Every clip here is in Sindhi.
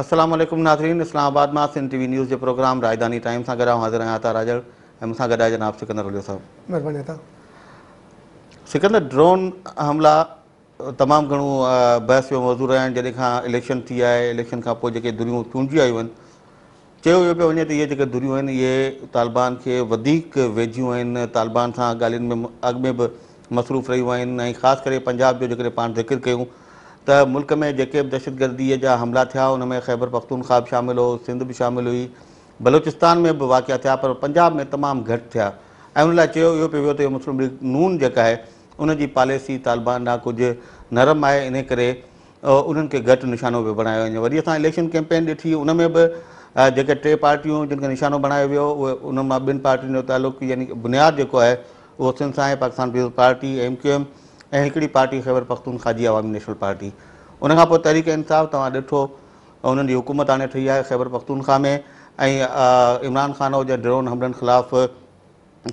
السلام عليڪم ناظرين اسلام آباد مان سنڌ ٽي وي نيوز جي پروگرام راڄڌاني ٽائيم سان گڏ آئون حاضر آهيان عطا راڄڙ ۽ مون سان گڏ آهي جناب سڪندر وليو صاحب. مهرباني عطا. سڪندر ڊرون حملا تمام گهڻو بحث جو موضوع رهيا آهن جڏهن کان اليڪشن ٿي آهي اليڪشن کان پوء جيڪي ڌريون چونڊجي آيون آهن چيو اهو پيو وڃي ته اهي جيڪي ڌريون آهن اهي طالبان کي وڌيڪ ويجهيون آهن طالبان سان ڳالهين ۾ اڳ ۾ به مصروف رهيون آهن ۽ خاص ڪري پنجاب جو جيڪڏهن پاڻ ذڪر ڪيون ته ملڪ ۾ جيڪي به دهشتگردي جا حملا ٿيا ان ۾ خيبر پختونخوا به شامل هو سنڌ به شامل هئي بلوچستان ۾ به واقعا ٿيا پر پنجاب ۾ تمام گهٽ ٿيا ۽ ان لاء چيو اهو پيو ويو ته اهو مسلم ليگ نون جيڪا آهي ان جي پاليسي طالبان ڏانهن ڪجهه نرم آهي انهي ڪري انهن کي گهٽ نشانو پيو بڻايو وڃي وري اسان اليڪشن ڪيمپين ڏٺي ان ۾ به جيڪي ٽي پارٽيون جن کي نشانو بڻايو ويو اهي انهن مان ٻن پارٽين جو تعلق يعني بنياد جيڪو آهي اهو سنڌ سان آهي Pakistan Peoples Party M Q M ۽ هڪڙي پارٽي خيبر پختونخوا جي عوامي نيشنل پارٽي ان کان پوء تحريڪ انصاف توهان ڏٺو انهن جي حڪومت هاڻي ٺهي آهي خيبر پختونخوا ۾ ۽ عمران خان جي ڊرون حملن خلاف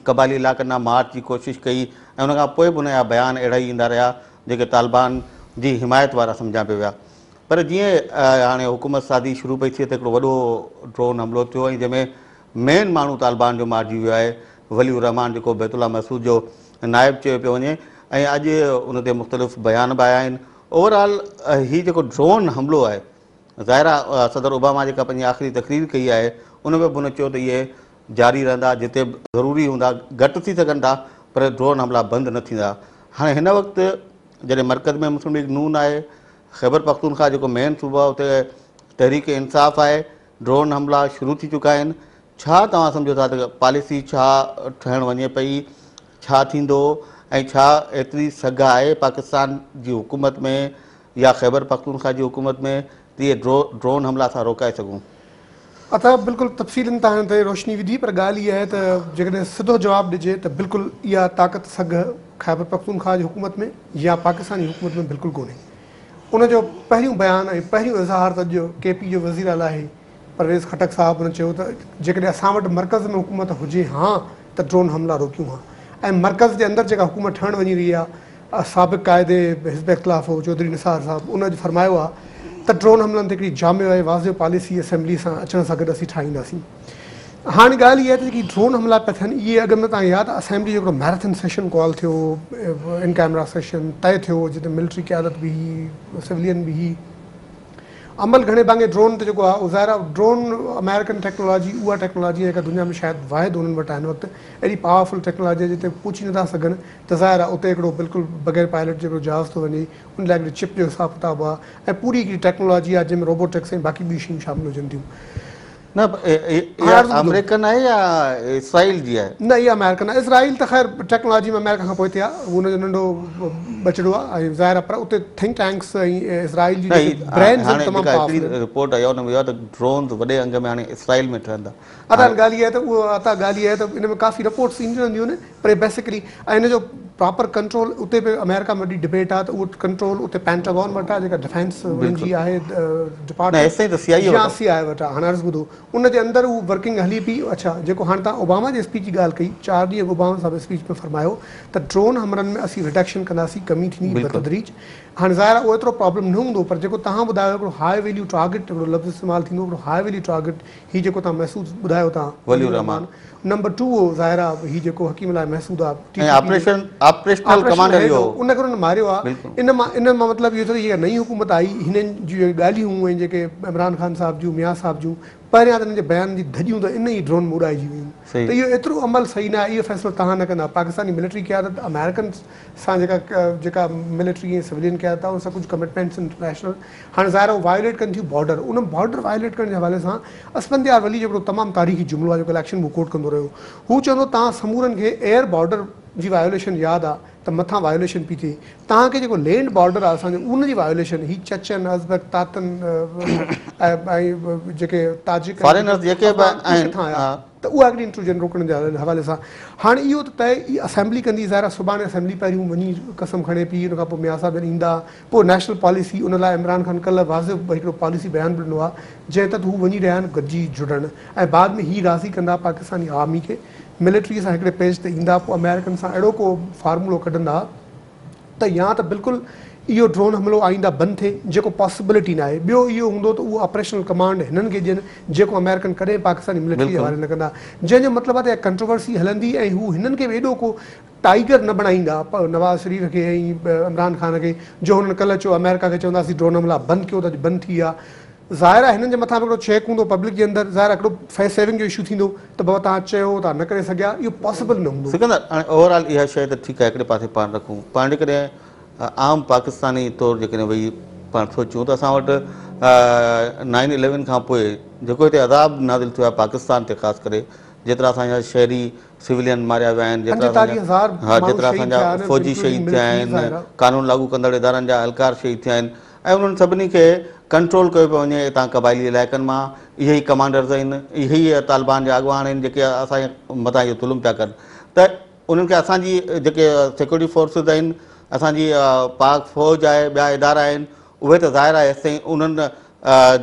قبائلي علائقن ڏانهن مارچ جي ڪوشش ڪئي ۽ ان کان پوء به ان جا بيان اهڙا ئي ايندا رهيا جيڪي طالبان جي حمايت وارا سمجهيا پئي ويا پر جيئن هاڻي حڪومت سازي شروع پئي ٿئي ته هڪڙو وڏو ڊرون حملو ٿيو ۽ جنهن ۾ مين ماڻهو طالبان جو مارجي ويو آهي ولي الرحمان جيڪو بيت الله محسود جو نائب چيو پيو وڃي ۽ اڄ ان تي مختلف بيان به آيا آهن اوور آل هي جيڪو ڊرون حملو آهي ظاهر آهي صدر اوباما جيڪا پنهنجي آخري تقرير ڪئي آهي ان ۾ به هن چيو ته اهي جاري رهندا، جتي به ضروري هوندا، گهٽ ٿي سگهن ٿا پر ڊرون حملا بند نه ٿيندا. هاڻي هن وقت جڏهن مرڪز ۾ مسلم ليگ نون آهي، خيبر پختونخوا جيڪو مين صوبو آهي اتي تحريڪ انصاف آهي، ڊرون حملا شروع ٿي چڪا آهن، ڇا توهان سمجهو ٿا ته پاليسي ڇا ٺهڻ وڃي پئي، ڇا ٿيندو ۽ ڇا ايتري سگهه آهي پاڪستان جي حڪومت ۾ يا خيبر پختونخوا جي حڪومت ۾ ته اهي ڊرون حملا اسان روڪائي سگهون؟ عطا بلڪل تفصيلن تان هن تي روشني وڌي پر ڳالهه اها آهي ته جيڪڏهن سڌو جواب ڏجي ته بلڪل اها طاقت سگهه خيبر پختونخواهه جي حڪومت ۾ يا پاڪستاني حڪومت ۾ بلڪل ڪونهي. ان جو پهريون بيان ۽ پهريون اظهار ته اڄ ڪي پي جو وزير اعليٰ آهي پرويز خٽڪ صاحب ان چيو ته جيڪڏهن اسان وٽ مرڪز ۾ حڪومت هجي هان ته ڊرون حملا روڪيون هان ۽ مرڪز جي اندر جيڪا حڪومت ٺهڻ وڃي رهي آهي سابق قائد حزب اختلاف هو چوڌري نثار صاحب ان اڄ فرمايو آهي ته ڊرون حملن تي هڪڙي جامع ۽ واضح پاليسي اسيمبلي سان اچڻ سان گڏ اسين ٺاهينداسين. هاڻي ڳالهه اها آهي ته جيڪي ڊرون حملا پيا ٿين اهي اڳ ۾ توهان ياد آهي اسيمبلي جو هڪڙو ميراٿن سيشن ڪال ٿيو ان ڪئميرا سيشن طئي ٿيو جتي ملٽري قيادت به هئي سولين به هئي عمل گهڻي ڀاڱي ڊرون تي جيڪو آهي اهو ظاهر آهي ڊرون آمريڪن ٽيڪنالاجي اها ٽيڪنالاجي جيڪا دنيا ۾ شايد واحد انهن وٽ آهي هن وقت اهڙي پاورفل ٽيڪنالاجي جتي پهچي نٿا سگهن ته ظاهر آهي اتي هڪڙو بلڪل بغير پائلٽ جي هڪڙو جهاز ٿو وڃي ان لاء هڪڙي چپ جو حساب ڪتاب آهي ۽ پوري هڪڙي ٽيڪنالاجي آهي جنهن ۾ روبوٽڪس ۽ باقي ٻيون شيون شامل هجن ٿيون. نه اها آمريڪن آهي يا اسرائيل جي آهي؟ نه اها آمريڪن آهي اسرائيل ته خير ٽيڪنالاجي ۾ آمريڪا کان پوئتي آهي هو ان جو ننڍو ٻچڙو آهي ۽ ظاهر آهي پر اتي ٿنڪ ٽينڪس ۽ اسرائيل جون جيڪي برينز آهن تمام پاورفل آهن. هاڻي رپورٽ آئي آهي ان ۾ اهو آهي ته ڊرونز وڏي انگ ۾ هاڻي اسرائيل ۾ ٺهن ٿا. ادا ڳالهه اها آهي ته اهو ادا ڳالهه اها آهي ته ان ۾ ڪافي رپورٽس اينديون رهنديون آهن پر بيسڪلي ۽ ان جو پراپر ڪنٽرول اتي به آمريڪا ۾ وڏي ڊبيٽ آهي ته اهو ڪنٽرول اتي پينٽاگون وٽ آهي جيڪا ڊفينس انهن جي آهي ڊپارٽمينٽ يا سي آء اي وٽ آهي هاڻي عرض ٻڌو ان جي اندر اهو ورڪنگ هلي پئي اڇا جيڪو هاڻي توهان اوباما جي اسپيچ جي ڳالهه ڪئي چار ڏينهن اڳ اوباما صاحب اسپيچ ۾ فرمايو ته ڊرون حملن ۾ اسين رڊڪشن ڪنداسين ڪمي ٿيندي بتدريج هاڻي ظاهر آهي اهو ايترو پرابلم نه هوندو پر جيڪو توهان ٻڌايو هڪڙو هاء ويليو ٽارگيٽ هڪڙو لفظ استعمال ٿيندو هڪڙو هاء ويليو ٽارگيٽ هي جيڪو توهان محسود ٻڌايو ٿا ولي الرحمان نمبر ٽو هو ظاهر آ هي جيڪو حڪيم الله محسود آ ٽي ٽي پي آپريشن آپريشنل ڪمانڊر اهو هو ان کي انهن ماريو آ ان مان ان مان مطلب اهو ٿيو ته جيڪا نئين حڪومت آئي هنن جون جيڪي ڳالهيون ۽ جيڪي عمران خان صاحب جون ميان صاحب جون پهريان ته انهن جي بيانن جي ڌڄيون ته ان ئي ڊرون ۾ اڏائجي ويون ته اهو ايترو عمل صحيح نه آهي اهو فيصلو توهان نه ڪندا پاڪستاني ملٽري قيادت آمريڪن سان جيڪا جيڪا ملٽري ۽ سولين قيادت آ ان سان ڪجهه ڪمٽمينٽس انٽرنيشنل هاڻي ظاهر آهي هو وايوليٽ ڪن ٿيون بارڊر، ان بارڊر وايوليٽ ڪرڻ جي حوالي سان اسفنديار ولي جو هڪڙو تمام تاريخي جملو آهي جيڪو اليڪشن ۾ ڪوٽ ڪندو رهيو. هو چوندو توهان سمورن کي ايئر بارڊر جي وايوليشن ياد آ ته مٿان وايوليشن پي ٿئي، توهان کي جيڪو لينڊ بارڊر آ اسان جو ان جي وايوليشن هي چچن، ازبڪ، تاتن ۽ جيڪي تاجڪ فارينرز جيڪي به افغان اهي آهن ڪٿان آيا ته اها هڪڙي انٽروجن روڪڻ جي حوالي سان هاڻي اهو ته طئي اسيمبلي ڪندي ظاهر آ سڀاڻي اسيمبلي پهريون وڃي قسم کڻي پي ان کان پوء ميان صاحب جن ايندا پوء نيشنل پاليسي ان لاء عمران خان ڪلهه واضح هڪڙو پاليسي بيان به ڏنو آهي جنهن تحت هو وڃي رهيا آهن گڏجي جڙڻ ۽ بعد ۾ هي راضي ڪندا پاڪستاني آرمي کي ملٽري سان هڪڙي پيج تي ايندا پوء آمريڪن سان اهڙو ڪو فارمولو ڪڍندا ته يا ته بلڪل اهو ڊرون حملو آئنده بند ٿئي، جيڪو پاسيبلٽي ناهي. ٻيو اهو هوندو ته اهو آپريشنل ڪمانڊ هنن کي ڏين، جيڪو آمريڪن ڪڏهن پاڪستاني ملٽري جي حوالي نه ڪندا. جنهن جو مطلب آهي ته اها ڪنٽروورسي هلندي ۽ هو هنن کي به ايڏو ڪو ٽائيگر نه بڻائيندا، نواز شريف کي ۽ عمران خان کي، جو هنن ڪلهه چيو آمريڪا کي چونداسين ڊرون حملا بند ڪيو ته اڄ بند ٿي ويا. ظاهر آهي هنن جي مٿان به هڪڙو چيڪ هوندو پبلڪ جي اندر، ظاهر آهي هڪڙو فيس سيونگ جو اشو ٿيندو ته بابا توهان چيو توهان نه ڪري سگهيا، اهو پاسيبل نه هوندو. سڪندر، هاڻي اوور آل اها شيء ته ٺيڪ آهي هڪڙي پاسي پاڻ رکون، پاڻ جيڪڏهن عام پاڪستاني طور جيڪڏهن ويهي پاڻ سوچيون ته اسان وٽ نائن اليون کان پوء جيڪو هتي عذاب نازل ٿيو آهي پاڪستان تي خاص ڪري جيترا اسان جا شهري سولين ماريا ويا آهن جيترا جيترا اسان جا فوجي شهيد ٿيا آهن قانون لاڳو ڪندڙ ادارن جا اهلڪار شهيد ٿيا آهن ۽ انهن سڀني کي ڪنٽرول ڪيو پيو وڃي هتان قبائلي علائقن مان اهي ئي ڪمانڊرز آهن اهي ئي طالبان جا اڳواڻ آهن جيڪي اسان جي مٿان اهو ظلم پيا ڪن ته انهن کي اسان جي جيڪي سيڪيورٽي فورسز آهن اسان جي پاڪ فوج آهي ٻيا ادارا آهن اهي ته ظاهر آهي هيستائين انهن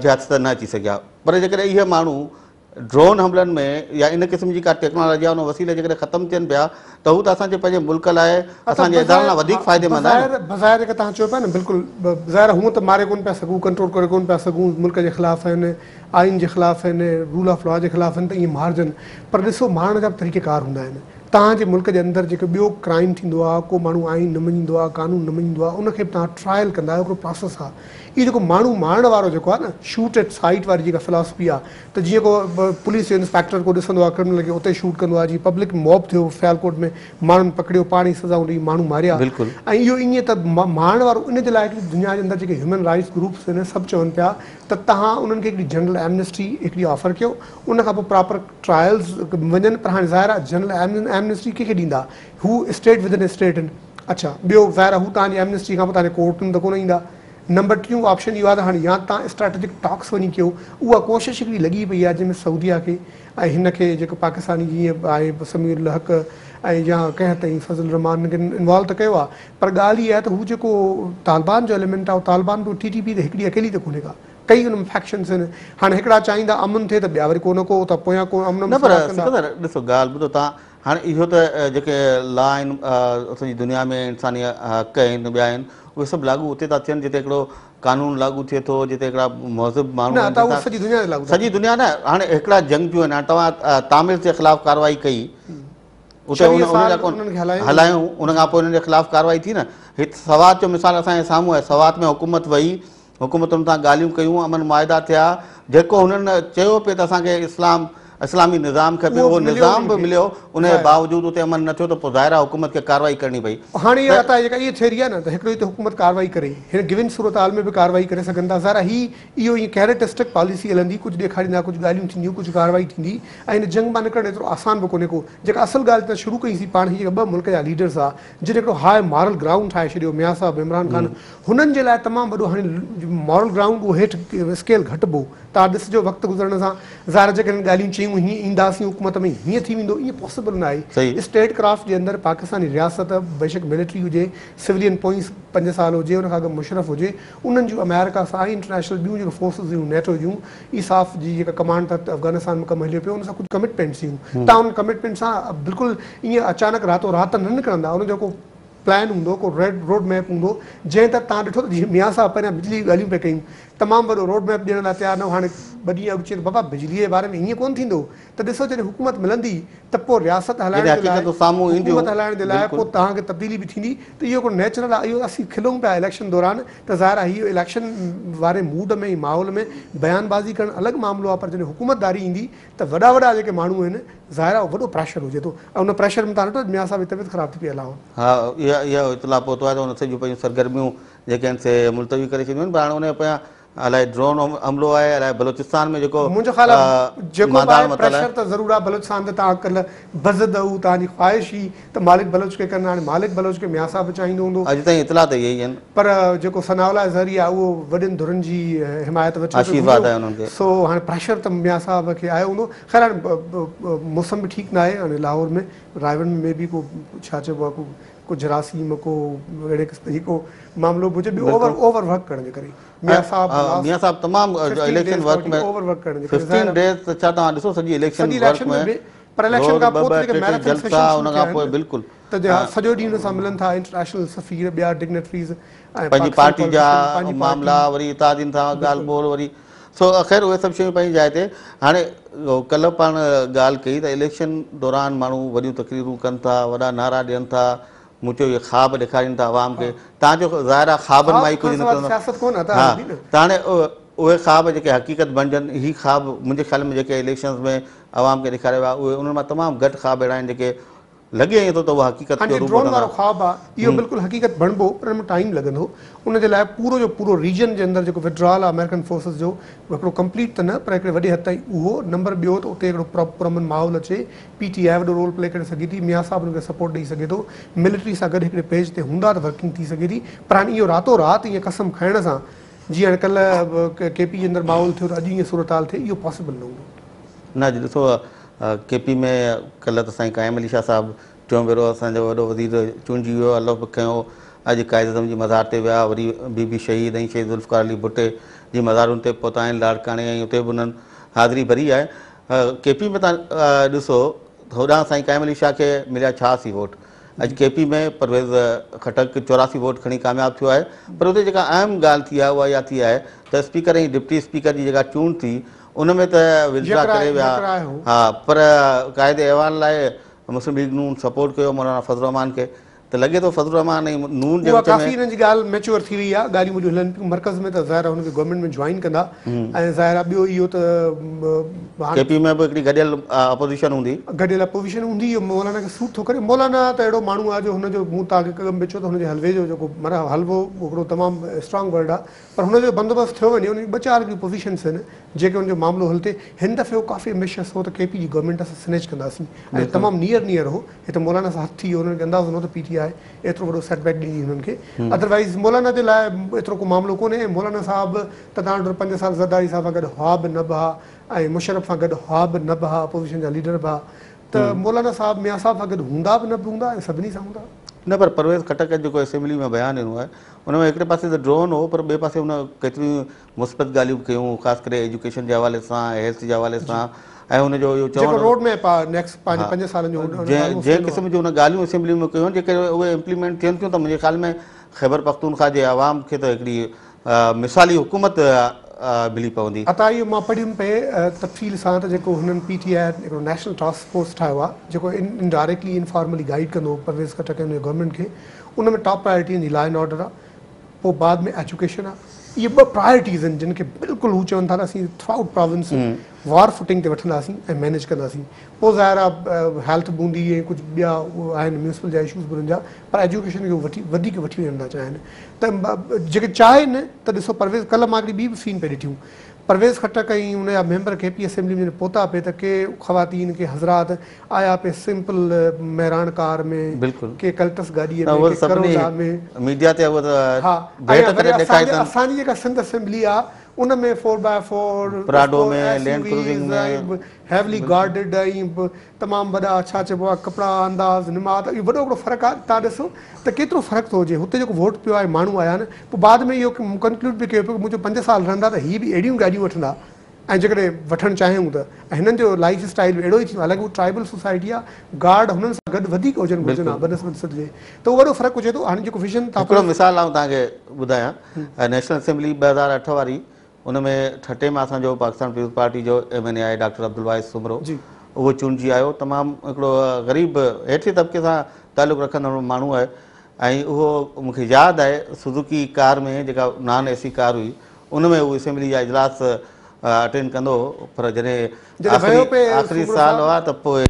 جي هٿ ته نه اچي سگهيا پر جيڪڏهن اهي ماڻهو ڊرون حملن ۾ يا ان قسم جي ڪا ٽيڪنالاجي آهي ان وسيلي جيڪڏهن ختم ٿين پيا ته هو ته اسان جي پنهنجي ملڪ لاء اسان جي ادارن لاء وڌيڪ فائديمند آهن. بظاهر جيڪا توهان چئو پيا نه بلڪل ظاهر آهي هونء ته ماري ڪونه پيا سگهون ڪنٽرول ڪري ڪونه پيا سگهون ملڪ جي خلاف آهن آئين جي خلاف آهن، رول آف لا جي خلاف آهن ته ائين مارجن پر ڏسو مارڻ جا به طريقه ڪار هوندا آهن. توهان جي ملڪ جي اندر جيڪو ٻيو ڪرائيم ٿيندو آهي، ڪو ماڻهو آئين نه مڃيندو آهي، قانون نه مڃيندو آهي، ان کي به توهان ٽرائل ڪندا آهيو، هڪڙو پراسيس آهي. اهو جيڪو ماڻهو مارڻ وارو جيڪو آهي نه شوٽ ايٽ سائيٽ واري جيڪا فلاسفي آهي ته جيئن ڪو پوليس جو انسپيڪٽر ڪو ڏسندو آهي ڪرمنل کي اتي شوٽ ڪندو آهي، جيئن پبلڪ موب ٿيو سيالڪوٽ ۾ ماڻهن پڪڙيو پاڻ ئي سزائون ڏئي ماڻهو ماريا ۽ اهو ائين ته مارڻ وارو ان جي لاء هڪڙي دنيا جي اندر جيڪي هيومن رائيٽس گروپس آهن سڀ چون پيا ته توهان انهن کي هڪڙي جنرل ايمنسٽي هڪڙي آفر ڪيو ان کان پوء پراپر ٽرائلز وڃن پر هاڻي ظاهر آهي جنرل ايمنسٽي ڪنهن کي ڏيندا هو اسٽيٽ ودن اسٽيٽ آهن اڇا ٻيو ظاهر آهي هو توهان جي ايمنسٽي کان پوء توهان جي ڪورٽن ته ڪونه ايندا نمبر ٽيون آپشن اهو آهي ته هاڻي يا توهان اسٽريٽجڪ ٽاڪس وڃي ڪيو اها ڪوشش هڪڙي لڳي پئي آهي جنهن ۾ سعوديه کي ۽ هن کي جيڪو پاڪستاني جيئن آهي سميع الحق ۽ يا ڪنهن تائين فضل الرحمان هن کي انوالو ته ڪيو آهي پر ڳالهه اها آهي ته هو جيڪو طالبان جو ايليمينٽ آهي اهو طالبان به ٽي ٽي پي ته هڪڙي اڪيلي ته ڪونهي ڪا ڪئي ان ۾ فيڪشنز آهن هاڻي هڪڙا چاهيندا امن ٿئي ته ٻيا وري ڪو نه ڪو اتان پويان ڪو امن نه پر سڪندر ڏسو ڳالهه ٻڌو توهان هاڻي اهو ته جيڪي لا آهن سڄي دنيا ۾ انساني حق آهن ٻيا آهن اهي سڀ لاڳو اتي ٿا ٿين جتي هڪڙو قانون لاڳو ٿئي ٿو جتي هڪڙا مهذب ماڻهو آهن نه سڄي دنيا تي لاڳو سڄي دنيا نه هاڻي هڪڙا جنگجو آهن هاڻي توهان تامل جي خلاف ڪارروائي ڪئي اتي ان جا ڪون هلايون ان کان پوء انهن جي خلاف ڪارروائي ٿي نه هت سوات جو مثال اسان جي سامهون آهي سوات ۾ حڪومت وئي حڪومتن سان ڳالهيون ڪيون امن معاهدا ٿيا جيڪو هنن چيو پئي ته اسان کي اسلام اسلامي نظام کپي اهو نظام به مليو ان جي باوجود اتي امن نه ٿيو ته پوء ظاهر آهي حڪومت کي ڪارروائي ڪرڻي پئي هاڻي اها عطا جيڪا اها ٿيوري آهي نه ته هڪڙو ته حڪومت ڪارروائي ڪري هن گون صورتحال ۾ به ڪارروائي ڪري سگهن ٿا ظاهر آهي هي اهو ائين ڪيرٽ اسٽڪ پاليسي هلندي ڪجهه ڏيکاريندا ڪجهه ڳالهيون ٿينديون ڪجهه ڪارروائي ٿيندي ۽ هن جنگ مان نڪرڻ ايترو آسان به ڪونهي ڪو. جيڪا اصل ڳالهه جتان شروع ڪئي سين پاڻ هي جيڪا ٻه ملڪ جا ليڊرز ها جن هڪڙو هاء مارل گرائونڊ ٺاهي ڇڏيو ميان صاحب عمران خان هنن جي لاء تمام وڏو هاڻي مارل گرائونڊ اهو هيٺ اسڪيل گهٽبو توهان ڏسجو وقت گذرڻ سان ظاهر آهي جيڪڏهن ڳالهيون چيون هيئن اينداسين حڪومت ۾ هيئن ٿي ويندو ائين پاسيبل نه آهي اسٽيٽ ڪرافٽ جي اندر پاڪستاني رياست بيشڪ ملٽري هجي سولين پوئين پنج سال هجي ان کان اڳ مشرف هجي انهن جون آمريڪا سان ۽ انٽرنيشنل ٻيون جيڪي فورسز هيون نيٽو جون ايساف جي جيڪا ڪمانڊ تحت افغانستان ۾ ڪم هليو پيو ان سان ڪجهه ڪمٽمينٽس هيون تان ان ڪمٽمينٽ سان بلڪل ائين اچانڪ راتو رات ته نه نڪرندا ان جو ڪو پلان هوندو ڪو ريڊ روڊ ميپ هوندو جنهن تحت تان ڏٺو ته جيئن ميان صاحب پهريان بجلي جون ڳالهيون پئي ڪيون تمام وڏو روڊ ميپ ڏيڻ لاء تيار نه هو هاڻي ٻه ڏينهن اڳ چيو ته بابا بجلي جي باري ۾ ائين ڪونه ٿيندو ته ڏسو جڏهن حڪومت ملندي ته پوء رياست هلائڻ جڏهن جي لاء حقيقتون سامهون اينديون حڪومت هلائڻ جي لاء پوء بلڪل. توهان کي تبديلي به ٿيندي ته اهو هڪڙو نيچرل آهي اهو اسين کلون پيا اليڪشن دوران ته ظاهر آهي هي اليڪشن واري موڊ ۾ ۽ ماحول ۾ بيان بازي ڪرڻ الڳ معاملو آهي پر جڏهن حڪومت داري ايندي ته وڏا وڏا جيڪي ماڻهو آهن ظاهر آهي وڏو پريشر هجي ٿو ۽ ان پريشر ۾ توهان ڏٺو ميان صاحب جي طبيعت خراب ٿي پئي آهي لاهور. ها اها اطلاع پهتو آهي ته ان سڄيون پنهنجون سرگرميون جيڪي آهن سي ملتوي ڪري ڇڏيون آهن پر هاڻي ان جي پويان الائي ڊرون حملو آهي الائي بلوچستان ۾ جيڪو منهنجو خيال آهي جيڪو به مانڌاڻ آهي متل آهي. پريشر ته ضرور آهي بلوچستان تي توهان ڪلهه بضد هو توهان جي خواهش هئي ته مالڪ بلوچ کي ڪن هاڻي مالڪ بلوچ کي ميان صاحب به چاهيندو هوندو. اڄ تائين اطلاع ته اهي ئي آهن. پر جيڪو ثناء الله زهري آهي اهو وڏين ڌرين جي حمايت وٺي پيو آشيرواد گهميو آهي انهن کي. سو هاڻي پريشر ته ميان صاحب کي آيو هوندو خير هاڻي موسم به ٺيڪ ناهي هاڻي لاهور ۾ رائيونڊ ۾ مي بي ڪو ڇا چئبو آهي ڪو ڪو جراثيم ڪو اهڙي قسم جي ڪو معاملو به هجي ٻيو اوور اوور ورڪ ڪرڻ جي ڪري ميان صاحب ميان صاحب تمام اليڪشن ورڪ ۾ اوور ورڪ ڪرڻ جي ڪري 15 ڊيز ته ڇا توهان ڏسو سڄي اليڪشن ورڪ ۾ پر اليڪشن روز کان ٻه پوء ٻه ته جيڪي ٽي ٽي ميراٿن جلسا سيشن ان شروع کان ٿيا پوء آهن بلڪل ته جي سڄو ڏينهن ان سان ملن ٿا انٽرنيشنل سفير ٻيا ڊگنيٽريز ۽ پنهنجي پاڪستاني پارٽي جا پاليٽيشن پنهنجي پارٽي معاملا وري اتحادين سان ڳالهه بلڪل ٻولهه وري سو خير اهي سڀ شيون پنهنجي جاء تي. هاڻي ڪلهه پاڻ ڳالهه ڪئي ته اليڪشن دوران ماڻهو وڏيون تقريرون ڪن ٿا، وڏا نعرا ڏين ٿا، مون چيو اهي خواب ڏيکارين ٿا عوام کي، تان جو ظاهر آهي خوابن مان خواب ئي کان ڪجهه سواء نڪرندو. سياست ڪونه عطا ها هلندي نه. ته هاڻي اهي خواب جيڪي حقيقت بڻجن، هي خواب منهنجي خيال ۾ جيڪي اليڪشنز ۾ عوام کي ڏيکاريا ويا اهي انهن مان تمام گهٽ خواب اهڙا آهن جيڪي لڳي ائين ٿو ته اها حقيقت هاڻي جو جي روپ ڊرون وٺندا. وارو خواب آ اهو بلڪل حقيقت بڻبو پر ان ۾ ٽائيم لڳندو ان جي لاء پورو جو پورو ريجن جي اندر جيڪو وڊرال آ آمريڪن فورسز جو هڪڙو ڪمپليٽ ته نه پر هڪڙي وڏي حد تائين اهو نمبر ٻيو ته اتي هڪڙو پرامن ماحول اچي پي ٽي آء وڏو رول پلي ڪري سگهي ٿي ميان صاحب ان کي سپورٽ ڏئي سگهي ٿو ملٽري سان گڏ هڪڙي پيج تي هوندا ته ورڪنگ ٿي سگهي ٿي پر هاڻي اهو راتو رات ائين قسم کائڻ سان جيئن هاڻي ڪلهه ڪي پي جي اندر ماحول ٿيو ته اڄ ائين صورتحال ٿئي اهو پاسيبل نه هوندو. نه اڄ ڏسو ڪي پي ۾ ڪلهه ته سائين قائم علي شاهه صاحب ٽيون ڀيرو اسان جو وڏو وزير چونڊجي ويو، حلف به کنيو، اڄ قائد اعظم جي مزار تي ويا، وري بي بي شهيد ۽ شهيد ذوالفقار علي ڀٽي جي مزارن تي پهتا آهن لاڙڪاڻي ۽ اتي به انهن حاضري ڀري آهي. ڪي پي ۾ تان ڏسو ته هوڏانهن سائين قائم علي شاهه کي مليا 86 ووٽ، اڄ ڪي پي ۾ پرويز خٽڪ 84 ووٽ کڻي ڪامياب ٿيو آهي پر اتي جيڪا اهم ڳالهه ٿي آهي اها اها ٿي آهي ته اسپيڪر ۽ ڊپٽي اسپيڪر جي جيڪا چونڊ ٿي ان ۾ ته ودڊرا ڪري ويا ها پر قائد ايوان لاء مسلم ليگ نون سپورٽ ڪيو مولانا فضل الرحمان کي ته لڳي ٿو فضل الرحمان ۽ نون جي اها وچ ۾. ڪافي انهن جي ڳالهه ميچوئر ٿي وئي آهي ڳالهيون ٻولهيون هلن پيون مرڪز ۾ ته ظاهر آهي هن کي گورنمينٽ ۾ جوائن ڪندا ۽ ظاهر آهي ٻيو اهو ته ڪي پي ۾ به هڪڙي گڏيل اپوزيشن هوندي. گڏيل اپوزيشن هوندي اهو مولانا کي سوٽ ٿو ڪري مولانا ته اهڙو ماڻهو آهي جو هن جو مون توهان کي اڳ ۾ به چيو ته هن جي حلوي جو جيڪو معنيٰ حلوو هڪڙو تمام اسٽرانگ ورڊ آهي پر هن جو بندوبست ٿيو وڃي، ان جون ٻه چار هڪڙيون پوزيشنس آهن جيڪي ان جو معاملو حل ٿئي. هن دفعي هو ڪافي ايمبيشس هو ته ڪي پي جي گورنمينٽ اسان سنيچ ڪنداسين ۽ تمام نيئر نيئر هو. هتي مولانا سان هٿ ٿي ويو، هنن کي اندازو نه هو ته پي ٽي آء ايترو وڏو سيٽ بيڪ ڏيندي هنن کي. ادروائيز مولانا جي لاء ايترو ڪو معاملو ڪونهي ۽ مولانا صاحب ته تان وٽ 5 سال زرداري صاحب سان گڏ هئا به نه به ها ۽ مشرف سان گڏ هئا به نه به ها، اپوزيشن جا ليڊر به ها ته مولانا صاحب ميان صاحب سان گڏ هوندا به نه به هوندا ۽ سڀني سان هوندا. نه پر پرويز خٽڪ جيڪو اسيمبلي ۾ بيان ڏنو آهي ان ۾ هڪڙي پاسي ته ڊرون هو پر ٻئي پاسي هن ڪيتريون مثبت ڳالهيون به ڪيون خاص ڪري ايجوڪيشن جي حوالي سان هيلٿ جي حوالي سان ۽ هن جو اهو چوڻ جيڪو روڊ ميپ آهي نيڪسٽ پنهنجي 5 سالن جو جنهن جنهن قسم جون هن ڳالهيون اسيمبلي ۾ ڪيون جيڪي اهي امپليمينٽ ٿين ٿيون ته منهنجي خيال ۾ خيبر پختونخوا جي عوام کي ته هڪڙي مثالي حڪومت ملي پوندي. عطا اهو مان پڙهيم پئي تفصيل سان ته جيڪو هنن پي ٽي آء هڪڙو نيشنل ٽاسڪ فورس ٺاهيو آهي جيڪو انڊائريڪٽلي انفارملي گائيڊ ڪندو پرويز خٽڪ ۽ ان جي گورنمينٽ کي ان ۾ ٽاپ پرائرٽي ان جي لا اينڊ آرڊر آهي پوء بعد ۾ ايجوڪيشن آهي اهي ٻه پرائرٽيز آهن جن کي بلڪل هو چون ٿا ته اسين ٿرو آئوٽ پراونس وار فوٽنگ تي وٺنداسين ۽ مينيج ڪنداسين پوء ظاهر آهي هيلٿ به هوندي ۽ ڪجهه ٻيا آهن ميونسپل جا اشوز به انهن جا پر ايجوڪيشن کي هو وٺي وڌيڪ وٺي وڃڻ ٿا چاهين ته جيڪي چاهين ته ڏسو پرويز ڪلهه مان هڪڙي ٻي به سين پئي ڏٺيون پرويز خٽڪ ۽ ان جا ميمبر ڪي پي اسيمبلي ۾ جڏهن پهتا پئي ته ڪي خواتين ڪي حضرات آيا پئي سمپل مهراڻ ڪار ۾ ڪي ڪلٽس گاڏيء ۾ ڪي ڪرولا ۾. ميڊيا تي اهو ته ڀيٽ ڪري ڏيکاري اٿن. اسان جي جيڪا سنڌ اسيمبلي آ ان ۾ four by four, Prado ۾، Land Cruising ۾، heavily guarded ۽ تمام وڏا ڇا چئبو آ ڪپڙا انداز نماز اهو وڏو هڪڙو فرق آ تان ڏسو ته ڪيترو فرق ٿو هجي هتي جيڪو ووٽ پيو آهي ماڻهو آيا آهن پوء بعد ۾ اهو ڪنڪلوڊ به ڪيو پيو منهنجو 5 سال رهندا ته هي به اهڙيون گاڏيون وٺندا ۽ جيڪڏهن وٺڻ چاهيون ته ۽ هنن جو لائيف اسٽائيل به اهڙو ئي ٿيندو حالانڪه هو ٽرائبل سوسائٽي آ گارڊ هنن سان گڏ وڌيڪ هجن گهرجن ها بنسبت سنڌ جي ته اهو وڏو فرق هجي ٿو هاڻي جيڪو ويزن تان هڪڙو مثال آئون توهان کي ٻڌايان نيشنل اسيمبلي 2008 واري ان ۾ ٺٽي مان اسان جو پاڪستان پيپلز پارٽي جو ايم اين اي آهي ڊاڪٽر عبدالواحد سومرو اهو چونڊجي آيو تمام هڪڙو غريب هيٺين طبقي سان تعلق رکندڙ ماڻهو آهي ۽ اهو مون کي ياد آهي سوزوڪي ڪار ۾ جيڪا نان اي سي ڪار هئي ان ۾ هو اسيمبلي جا اجلاس اٽينڊ ڪندو هو پر جڏهن آخري سال هئا ته پوء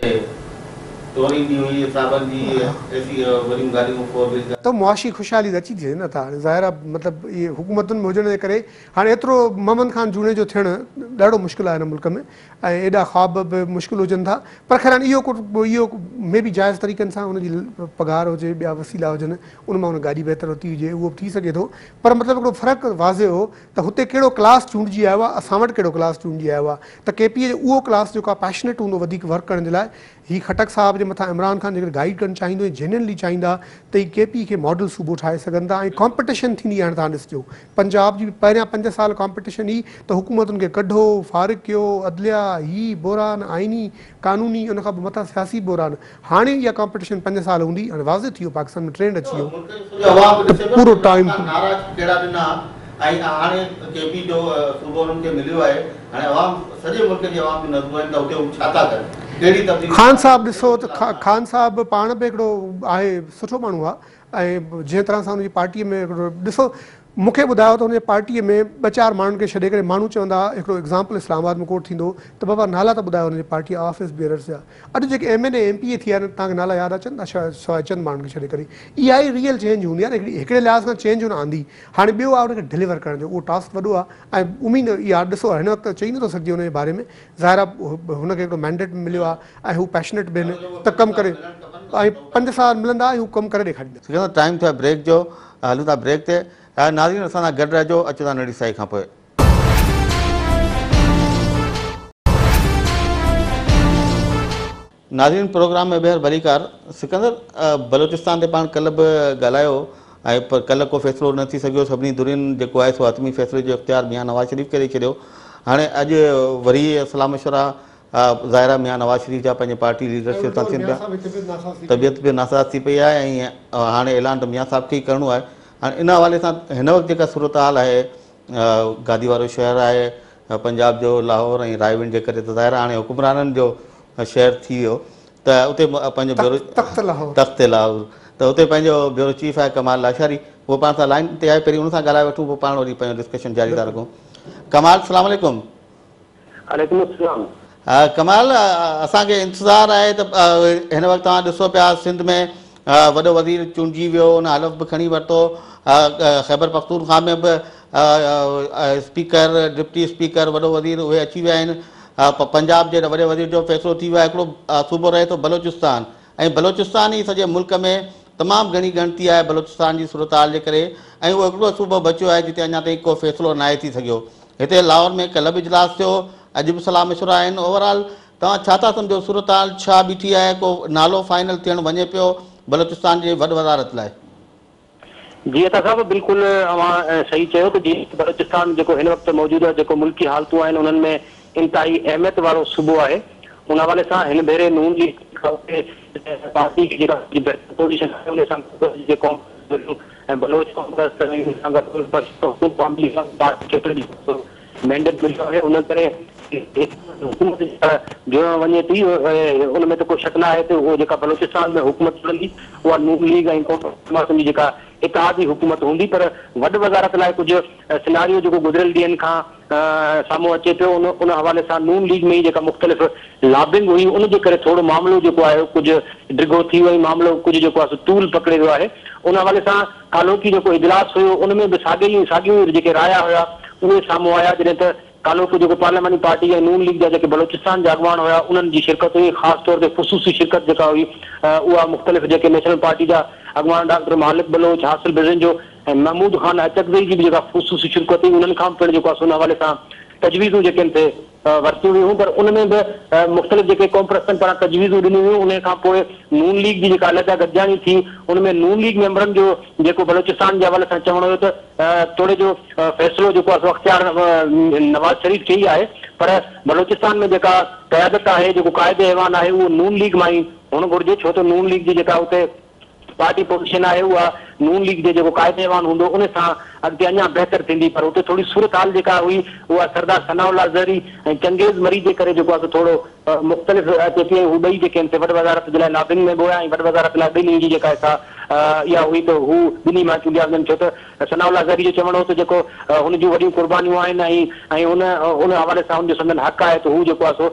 ٽور ايندي هئي صاحبن جي اي سي وڏيون گاڏيون فور ويل گاڏيون. ته معاشي خوشحالي ته اچي ٿي نه ٿا هاڻي ظاهر آهي مطلب اهي حڪومتن ۾ هجڻ جي ڪري هاڻي ايترو محمد خان جوڻيجو ٿيڻ ڏاڍو مشڪل آهي هن ملڪ ۾ ۽ ايڏا خواب به مشڪل هجن ٿا پر خير هاڻي اهو ڪو اهو مي بي جائز طريقن سان ان جي پگهار هجي ٻيا وسيلا هجن ان مان ان گاڏي بهتر ورتي هجي اهو به ٿي سگهي ٿو پر مطلب هڪڙو فرق واضح هو ته هتي ڪهڙو ڪلاس چونڊجي آيو آهي اسان وٽ ڪهڙو ڪلاس چونڊجي آيو آهي ته ڪي پي جو اهو ڪلاس جيڪو آهي پيشنيٽ هوندو وڌيڪ ورڪ ڪرڻ جي لاء هي خٽڪ صاحب جي مٿان عمران خان جيڪڏهن گائيڊ ڪرڻ چاهيندو ۽ جينيونلي چاهيندا ته هي ڪي پي کي ماڊل صوبو ٺاهي سگهن ٿا ۽ ڪامپٽيشن ٿيندي. هاڻي توهان ڏسجو پنجاب جي به پهريان 5 سال ڪامپٽيشن هئي ته حڪومتن کي ڪڍو، فارغ ڪيو، عدليه، هي بحران، آئيني، قانوني، ان کان پوء مٿان سياسي بحران. هاڻي اها ڪامپٽيشن 5 سال هوندي. هاڻي واضح ٿي ويو پاڪستان ۾ ٽرينڊ اچي ويو ته پورو ٽائيم. نعرا ڪهڙا ڏنا ۽ هاڻي ڪي پي جو صوبو انهن کي مليو آهي، هاڻي عوام سڄي ملڪ جي عوام جون نظرون آهن ته اتي هو ڇا ٿا ڪن، ڪهڙي تبديلي. خان صاحب ڏسو ته خان صاحب پاڻ به هڪڙو آهي سٺو ماڻهو آهي ۽ جنهن طرح سان هن جي پارٽيء ۾ هڪڙو ڏسو مون کي ٻڌايو ته هن جي پارٽيء ۾ ٻه چار ماڻهن کي ڇڏي ڪري ماڻهو چوندا هڪڙو ايگزامپل اسلام آباد ۾ ڪوٽ ٿيندو ته بابا نالا ته ٻڌايو هن جي پارٽيء آفيس بيئررس جا. اڄ جيڪي M N A M P A ٿي آهن توهان کي نالا ياد اچن ٿا سواء چند ماڻهن کي ڇڏي ڪري. اها ئي ريئل چينج هوندي آهي نه هڪڙي هڪڙي لحاظ کان چينج هن آندي. هاڻي ٻيو آهي ان کي ڊليور ڪرڻ جو اهو ٽاسڪ وڏو آهي ۽ اميد اها ڏسو هن وقت چئي نٿو سگهجي ان جي باري ۾ ظاهر آهي هن کي هڪڙو مينڊيٽ به مليو آهي ۽ هو پيشنيٽ به آهن ته ڪم ڪري ۽ 5 سال ملندا ۽ هو ڪم ڪري ڏيکاريندا. سڪندر ٽائيم ٿيو آهي بريڪ جو هلون ٿا بريڪ تي. ناظرين اسان سان گڏ رهجو اچو ٿا ننڍي سائي کان پوء. ناظرين پروگرام ۾ ٻيهر ڀليڪار. سڪندر بلوچستان تي پاڻ ڪلهه به ڳالهايو ۽ پر ڪلهه ڪو فيصلو نه ٿي سگهيو سڀني ڌرين جيڪو آهي سو حتمي فيصلي جو اختيار ميان نواز شريف کي ڏئي ڇڏيو هاڻي اڄ وري صلاح مشورا ظاهر آهي ميان نواز شريف جا پنهنجي پارٽي ليڊرشپ سان ٿين پيا طبيعت به ناساز ٿي پئي آهي ۽ هاڻي اعلان ته ميان صاحب کي ئي ڪرڻو آهي هاڻي ان حوالي سان هن وقت جيڪا صورتحال آهي گادي وارو شهر آهي پنجاب جو لاهور ۽ رائيونڊ جي ڪري ته ظاهر آهي هاڻي حڪمرانن جو شهر ٿي ويو ته اتي پنهنجو بيورو تخت لاهور تخت لاهور ته اتي پنهنجو بيورو چيف آهي ڪمال لاشاري اهو پاڻ سان لائين تي آهي پهرين ان سان ڳالهائي وٺون پوء پاڻ وري پنهنجو ڊسڪشن جاري ٿا رکون ڪمال السلام عليڪم. عليڪم السلام. ڪمال اسان کي انتظار آهي ته هن وقت توهان ڏسو پيا سنڌ ۾ وڏو وزير چونڊجي ويو ان حلف به کڻي ورتو خيبر پختونخوا ۾ به اسپيڪر ڊپٽي اسپيڪر وڏو وزير اهي اچي ويا آهن پنجاب جي وڏي وزير جو فيصلو ٿي ويو آهي هڪڙو صوبو رهي ٿو بلوچستان ۽ بلوچستان ئي سڄي ملڪ ۾ تمام گهڻي ڳڻتي آهي بلوچستان جي صورتحال جي ڪري ۽ اهو هڪڙو صوبو بچيو آهي جتي اڃا تائين ڪو فيصلو ناهي ٿي سگهيو هتي لاهور ۾ ڪلهه به اجلاس ٿيو اڄ به صلاح مشورا آهن اوور آل توهان ڇا ٿا سمجهو صورتحال ڇا بيٺي آهي ڪو نالو فائنل ٿيڻ وڃي پيو بلوچستان جي وڏ وزارت لاء؟ جي عطا صاحب بلڪل اوهان صحيح چيو ته جي بلوچستان جيڪو هن وقت موجوده جيڪو ملڪي حالتون آهن انهن ۾ انتهائي اهميت وارو صوبو آهي ان حوالي سان هن ڀيري نون ليگ پارٽي کي جيڪا بهتر پوزيشن آهي ان سان گڏ جيڪي قوم ۽ بلوچ قوم پرست ۽ ان سان گڏ پشتون پارٽي کي پڻ مينڊيٽ مليو آهي ان ڪري حڪومت جيڪا جوڙڻ وڃي ٿي ان ۾ ته ڪو شڪ نه آهي ته اهو جيڪا بلوچستان ۾ حڪومت جڙندي اها نون ليگ ۽ قوم پرست جماعتن جي جيڪا اتحادي حڪومت هوندي پر وڏ وزارت لاء ڪجهه سيناريو جيڪو گذريل ڏينهن کان سامهون اچي پيو ان ان حوالي سان نون ليگ ۾ ئي جيڪا مختلف لابنگ هئي ان جي ڪري ٿورو معاملو جيڪو آهي ڪجهه ڊگهو ٿي ويو ۽ معاملو ڪجهه جيڪو آهي سو طول پڪڙي ويو آهي ان حوالي سان ڪالهوڪي جيڪو اجلاس هيو ان ۾ به ساڳي ئي ساڳيون ئي جيڪي رايا هيا اهي سامهون آيا جڏهن ته ڪالهوڪو جيڪو پارلياماني پارٽي ۽ نون ليگ جا جيڪي بلوچستان جا اڳواڻ هيا انهن جي شرڪت هئي خاص طور تي خصوصي شرڪت جيڪا هئي اها مختلف جيڪي نيشنل پارٽي جا اڳواڻ ڊاڪٽر مالڪ بلوچ، حاصل بزنجو ۽ محمود خان اچڪزئي جي به جيڪا خصوصي شرڪت هئي انهن کان به پڻ جيڪو آهي سو ان حوالي سان تجويزون جيڪي آهن سي ورتيون ويون هيون پر ان ۾ به مختلف جيڪي قومپرستن پاران تجويزون ڏنيون ويون انهي کان پوء نون ليگ جي جيڪا علحده گڏجاڻي ٿي ان ۾ نون ليگ ميمبرن جو جيڪو بلوچستان جي حوالي سان چوڻ هيو ته توڙي جو فيصلو جيڪو آهي سو اختيار نواز شريف کي ئي آهي پر بلوچستان ۾ جيڪا قيادت آهي جيڪو قائد ايوان آهي اهو نون ليگ مان ئي هئڻ گهرجي ڇو ته نون ليگ جي جيڪا اتي پارٽي پوزيشن آهي اها نون ليگ جي جيڪو قائد ايوان هوندو ان سان اڳتي اڃا بهتر ٿيندي پر اتي ٿوري صورتحال جيڪا هئي اها سردار ثناء الله زهري ۽ چنگيز مري جي ڪري جيڪو آهي سو ٿورو مختلف اچي ٿي ۽ هو ٻئي جيڪي آهن سي وڏ وزارت جي لاء لابنگ ۾ به هيا ۽ وڏ وزارت لاء ٻنهي جي جيڪا سا اها هئي ته هو ٻنهي مان چونڊيا وڃن ڇو ته ثناء الله زهري جو چوڻ هو ته جيڪو هن جون وڏيون قربانيون آهن ۽ ۽ ان ان حوالي سان هن جو سندن حق آهي ته هو جيڪو آهي سو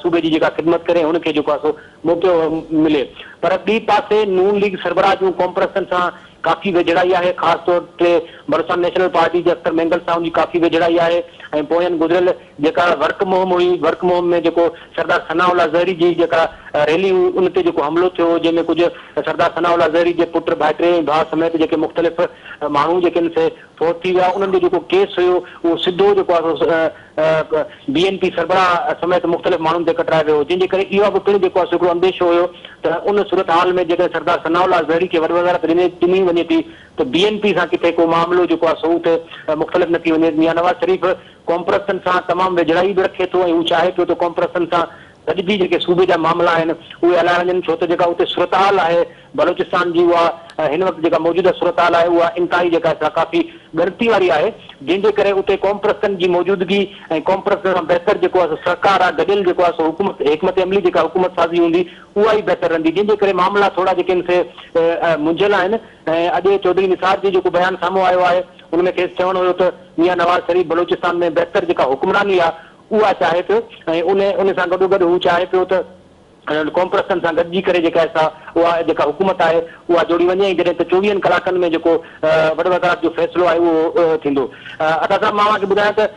صوبي جي جيڪا خدمت ڪري هن کي جيڪو آهي سو موقعو ملي پر ٻي پاسي نون ليگ سربراهه جون قومپرستن سان ڪافي ويجهڙائي آهي خاص طور تي بلوچستان نيشنل پارٽي جي اختر مينگل سان ان جي ڪافي ويجهڙائي آهي ۽ پوين گذريل جيڪا ورڪ مهم هئي، ورڪ مهم ۾ جيڪو سردار ثناء الله زهري جي جيڪا ريلي هئي ان تي جيڪو حملو ٿيو هو جنهن ۾ ڪجهه سردار ثناء الله زهري جي پٽ ڀائٽي ۽ ڀاء سميت جيڪي مختلف ماڻهو جيڪي آهن سي فوت ٿي ويا انهن جو جيڪو ڪيس هيو اهو سڌو جيڪو آهي سو بي اين پي سربراهه سميت مختلف ماڻهن تي ڪٽرايو ويو هو جنهن جي ڪري اهو به پڻ جيڪو آهي سو هڪڙو انديشو هيو ته ان صورتحال ۾ جيڪڏهن سردار ثناء الله زهري کي وڏ وزارت ڏني وڃي ٿي ته بي اين پي سان ڪٿي ڪو معاملو جيڪو آهي سو اتي مختلف نه ٿي وڃي. ميان نواز شريف قومپرستن سان تمام ويجهڙائي به رکي ٿو ۽ هو چاهي پيو ته قومپرستن سان گڏجي جيڪي صوبي جا معاملا آهن اهي هلايا وڃن ڇو ته جيڪا اتي صورتحال آهي بلوچستان جي اها هن وقت جيڪا موجوده صورتحال آهي اها انتهائي جيڪا سا ڪافي ڳڻتي واري آهي جنهن جي ڪري اتي قومپرستن جي موجودگي ۽ قومپرستن سان بهتر جيڪو آهي سو سهڪار آهي گڏيل جيڪو آهي سو حڪومت حڪمت عملي جيڪا حڪومت سازي هوندي اها ئي بهتر رهندي جنهن جي ڪري معاملا ٿورا جيڪي آهن سي منجهيل آهن ۽ اڄ چوڌري نثار جي جيڪو بيان سامهون آيو آهي ان ۾ کيس چوڻ هيو ته ميان نواز شريف بلوچستان ۾ بهتر جيڪا حڪمراني آهي اها چاهي پيو ۽ ان ان سان گڏوگڏ هو چاهي پيو ته قومپرستن سان گڏجي ڪري جيڪا آهي سا اها جيڪا حڪومت آهي اها جوڙي وڃي ۽ جڏهن ته چوويهن ڪلاڪن ۾ جيڪو وڏ وزارت جو فيصلو آهي اهو ٿيندو. عطا صاحب مان اوهان کي ٻڌايان ته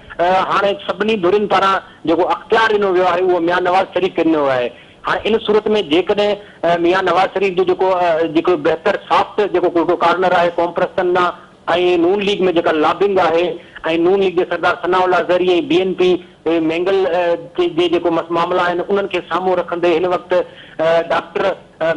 هاڻي سڀني ڌرين پاران جيڪو اختيار ڏنو ويو آهي اهو ميان نواز شريف کي ڏنو ويو آهي. هاڻي ان صورت ۾ جيڪڏهن ميان نواز شريف جو جيڪو جيڪو بهتر سافٽ جيڪو ڪارنر آهي قومپرستن ڏانهن ۽ نون ليگ ۾ جيڪا لابنگ آهي ۽ نون ليگ جي سردار ثناء الله زهري ۽ بي اين پي مينگل جي جيڪو معاملا آهن انهن کي سامهون رکندي هن وقت ڊاڪٽر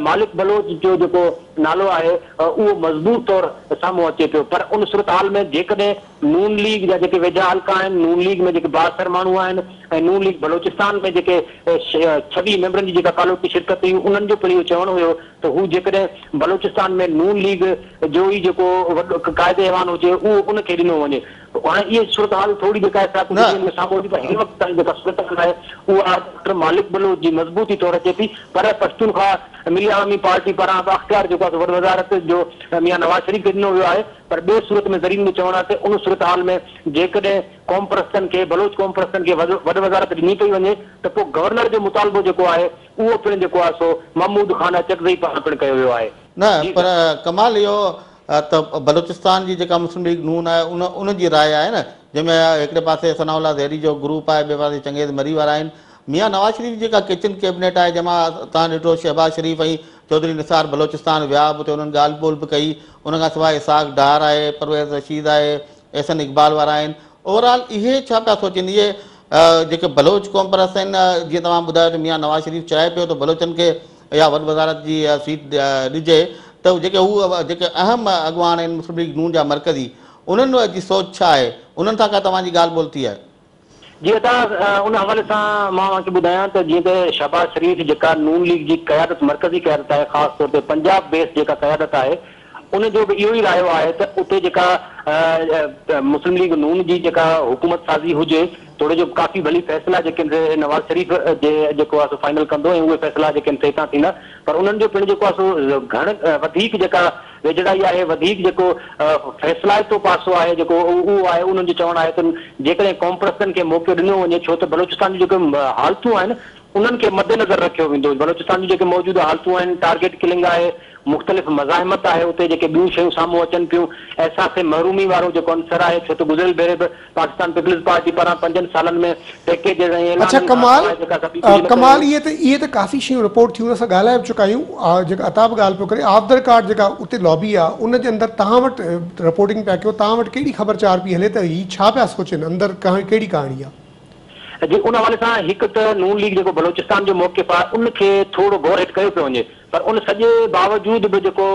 مالڪ بلوچ جو جيڪو نالو آهي اهو مضبوط طور سامهون اچي پيو پر ان صورتحال ۾ جيڪڏهن نون ليگ جا جيڪي ويجها حلقا آهن نون ليگ ۾ جيڪي بااثر ماڻهو آهن ۽ نون ليگ بلوچستان ۾ جيڪي 26 ميمبرن جي جيڪا ڪالهوڪي شرڪت هئي انهن جو پڻ اهو چوڻ هيو ته هو جيڪڏهن بلوچستان ۾ نون ليگ جو ئي جيڪو وڏو قائد ايوان هجي اهو ان کي ڏنو وڃي. هاڻي اهي صورتحال ٿوري جيڪا آهي سا ڪجهه ڏينهن ۾ سامهون ايندي پر هن وقت تائين جيڪا صورتحال آهي اها ڊاڪٽر مالڪ بلوچ جي مضبوطي طور اچي ٿي پر پشتونخواهه ملي عوامي پارٽي پاران به اختيار جيڪو آهي سو وڏ وزارت جو ميان نواز شريف کي ڏنو ويو آهي پر ٻي صورت ۾ ذريعن جو چوڻ آهي ته ان صورتحال ۾ جيڪڏهن قومپرستن کي بلوچ قومپرستن کي وڏ وزارت ڏني پئي وڃي ته پوء گورنر جو مطالبو جيڪو آهي اهو پڻ جيڪو آهي سو محمود خان اچڪزئي پاران پڻ ڪيو ويو آهي. نه جي پر سر. ڪمال اهو ته بلوچستان جي جيڪا مسلم ليگ نون آهي ان ان جي راء آهي نه جنهن ۾ هڪڙي پاسي ثناء الله زهري جو گروپ آهي ٻئي پاسي چنگيز مري وارا آهن ميان نواز شريف جي جيڪا ڪچن ڪيبنيٽ آهي جنهن مان توهان ڏٺو شهباز شريف ۽ چوڌري نثار بلوچستان ويا به اتي انهن ڳالهه ٻولهه به ڪئي ان کان سواء اسحاق ڊار آهي پرويز رشيد آهي احسن اقبال وارا آهن اوور آل اهي ڇا پيا سوچين اهي جيڪي بلوچ قوم پرست آهن جيئن توهان ٻڌايو ته ميان نواز شريف چاهي پيو ته بلوچن کي اها وڏ وزارت جي سيٽ ڏجي ته جيڪي هو جيڪي اهم اڳواڻ آهن مسلم ليگ نون جا مرڪزي انهن جي سوچ ڇا آهي انهن سان ڪا توهان جي ڳالهه ٻولهه ٿي آهي؟ جي ادا ان حوالي سان مان اوهان کي ٻڌايان ته جيئن ته شهباز شريف جيڪا نون ليگ جي قيادت مرڪزي قيادت آهي خاص طور تي پنجاب بيس جيڪا قيادت آهي ان جو به اهو ئي رايو آهي ته اتي جيڪا مسلم ليگ نون جي جيڪا حڪومت سازي هجي توڙي جو ڪافي ڀلي فيصلا جيڪي آهن سي نواز شريف جي جيڪو آهي سو فائنل ڪندو ۽ اهي فيصلا جيڪي آهن سي هتان ٿيندا پر انهن جو پڻ جيڪو آهي سو گهڻ وڌيڪ جيڪا ويجهڙائي آهي وڌيڪ جيڪو فيصلائتو پاسو آهي جيڪو اهو آهي انهن جو چوڻ آهي ته جيڪڏهن قومپرستن کي موقعو ڏنو وڃي ڇو ته بلوچستان جون جيڪي حالتون آهن انهن کي مدنظر رکيو ويندو بلوچستان جون جيڪي موجوده حالتون آهن ٽارگيٽ ڪلنگ آهي مختلف مزاحمت آهي اتي جيڪي ٻيون شيون سامهون اچن پيون احساس محرومي وارو جيڪو عنصر آهي ڇو ته گذريل ڀيري به پاڪستان پيپلز پارٽي پاران پنجن سالن ۾ پيڪيجز ۽ اڇا اعلانن کان ڪمال سواء جيڪا سا ٻي ڪجهه نه ڪيو ڪمال ويو. اهي ته اهي ته ڪافي شيون رپورٽ ٿيون اسان ڳالهائي به چڪا آهيون جيڪا عطا به ڳالهه پيو ڪري آف the record جيڪا اتي لابي آهي ان جي اندر توهان وٽ رپورٽنگ پيا ڪيو توهان وٽ ڪهڙي خبر چار پئي هلي ته هي ڇا پيا سوچين اندر ڪهڙي ڪهاڻي آهي. جي ان حوالي سان هڪ ته نون ليگ جيڪو بلوچستان جو موقف آهي ان کي ٿورو غور هيٺ ڪيو پيو وڃي پر ان سڄي باوجود به جيڪو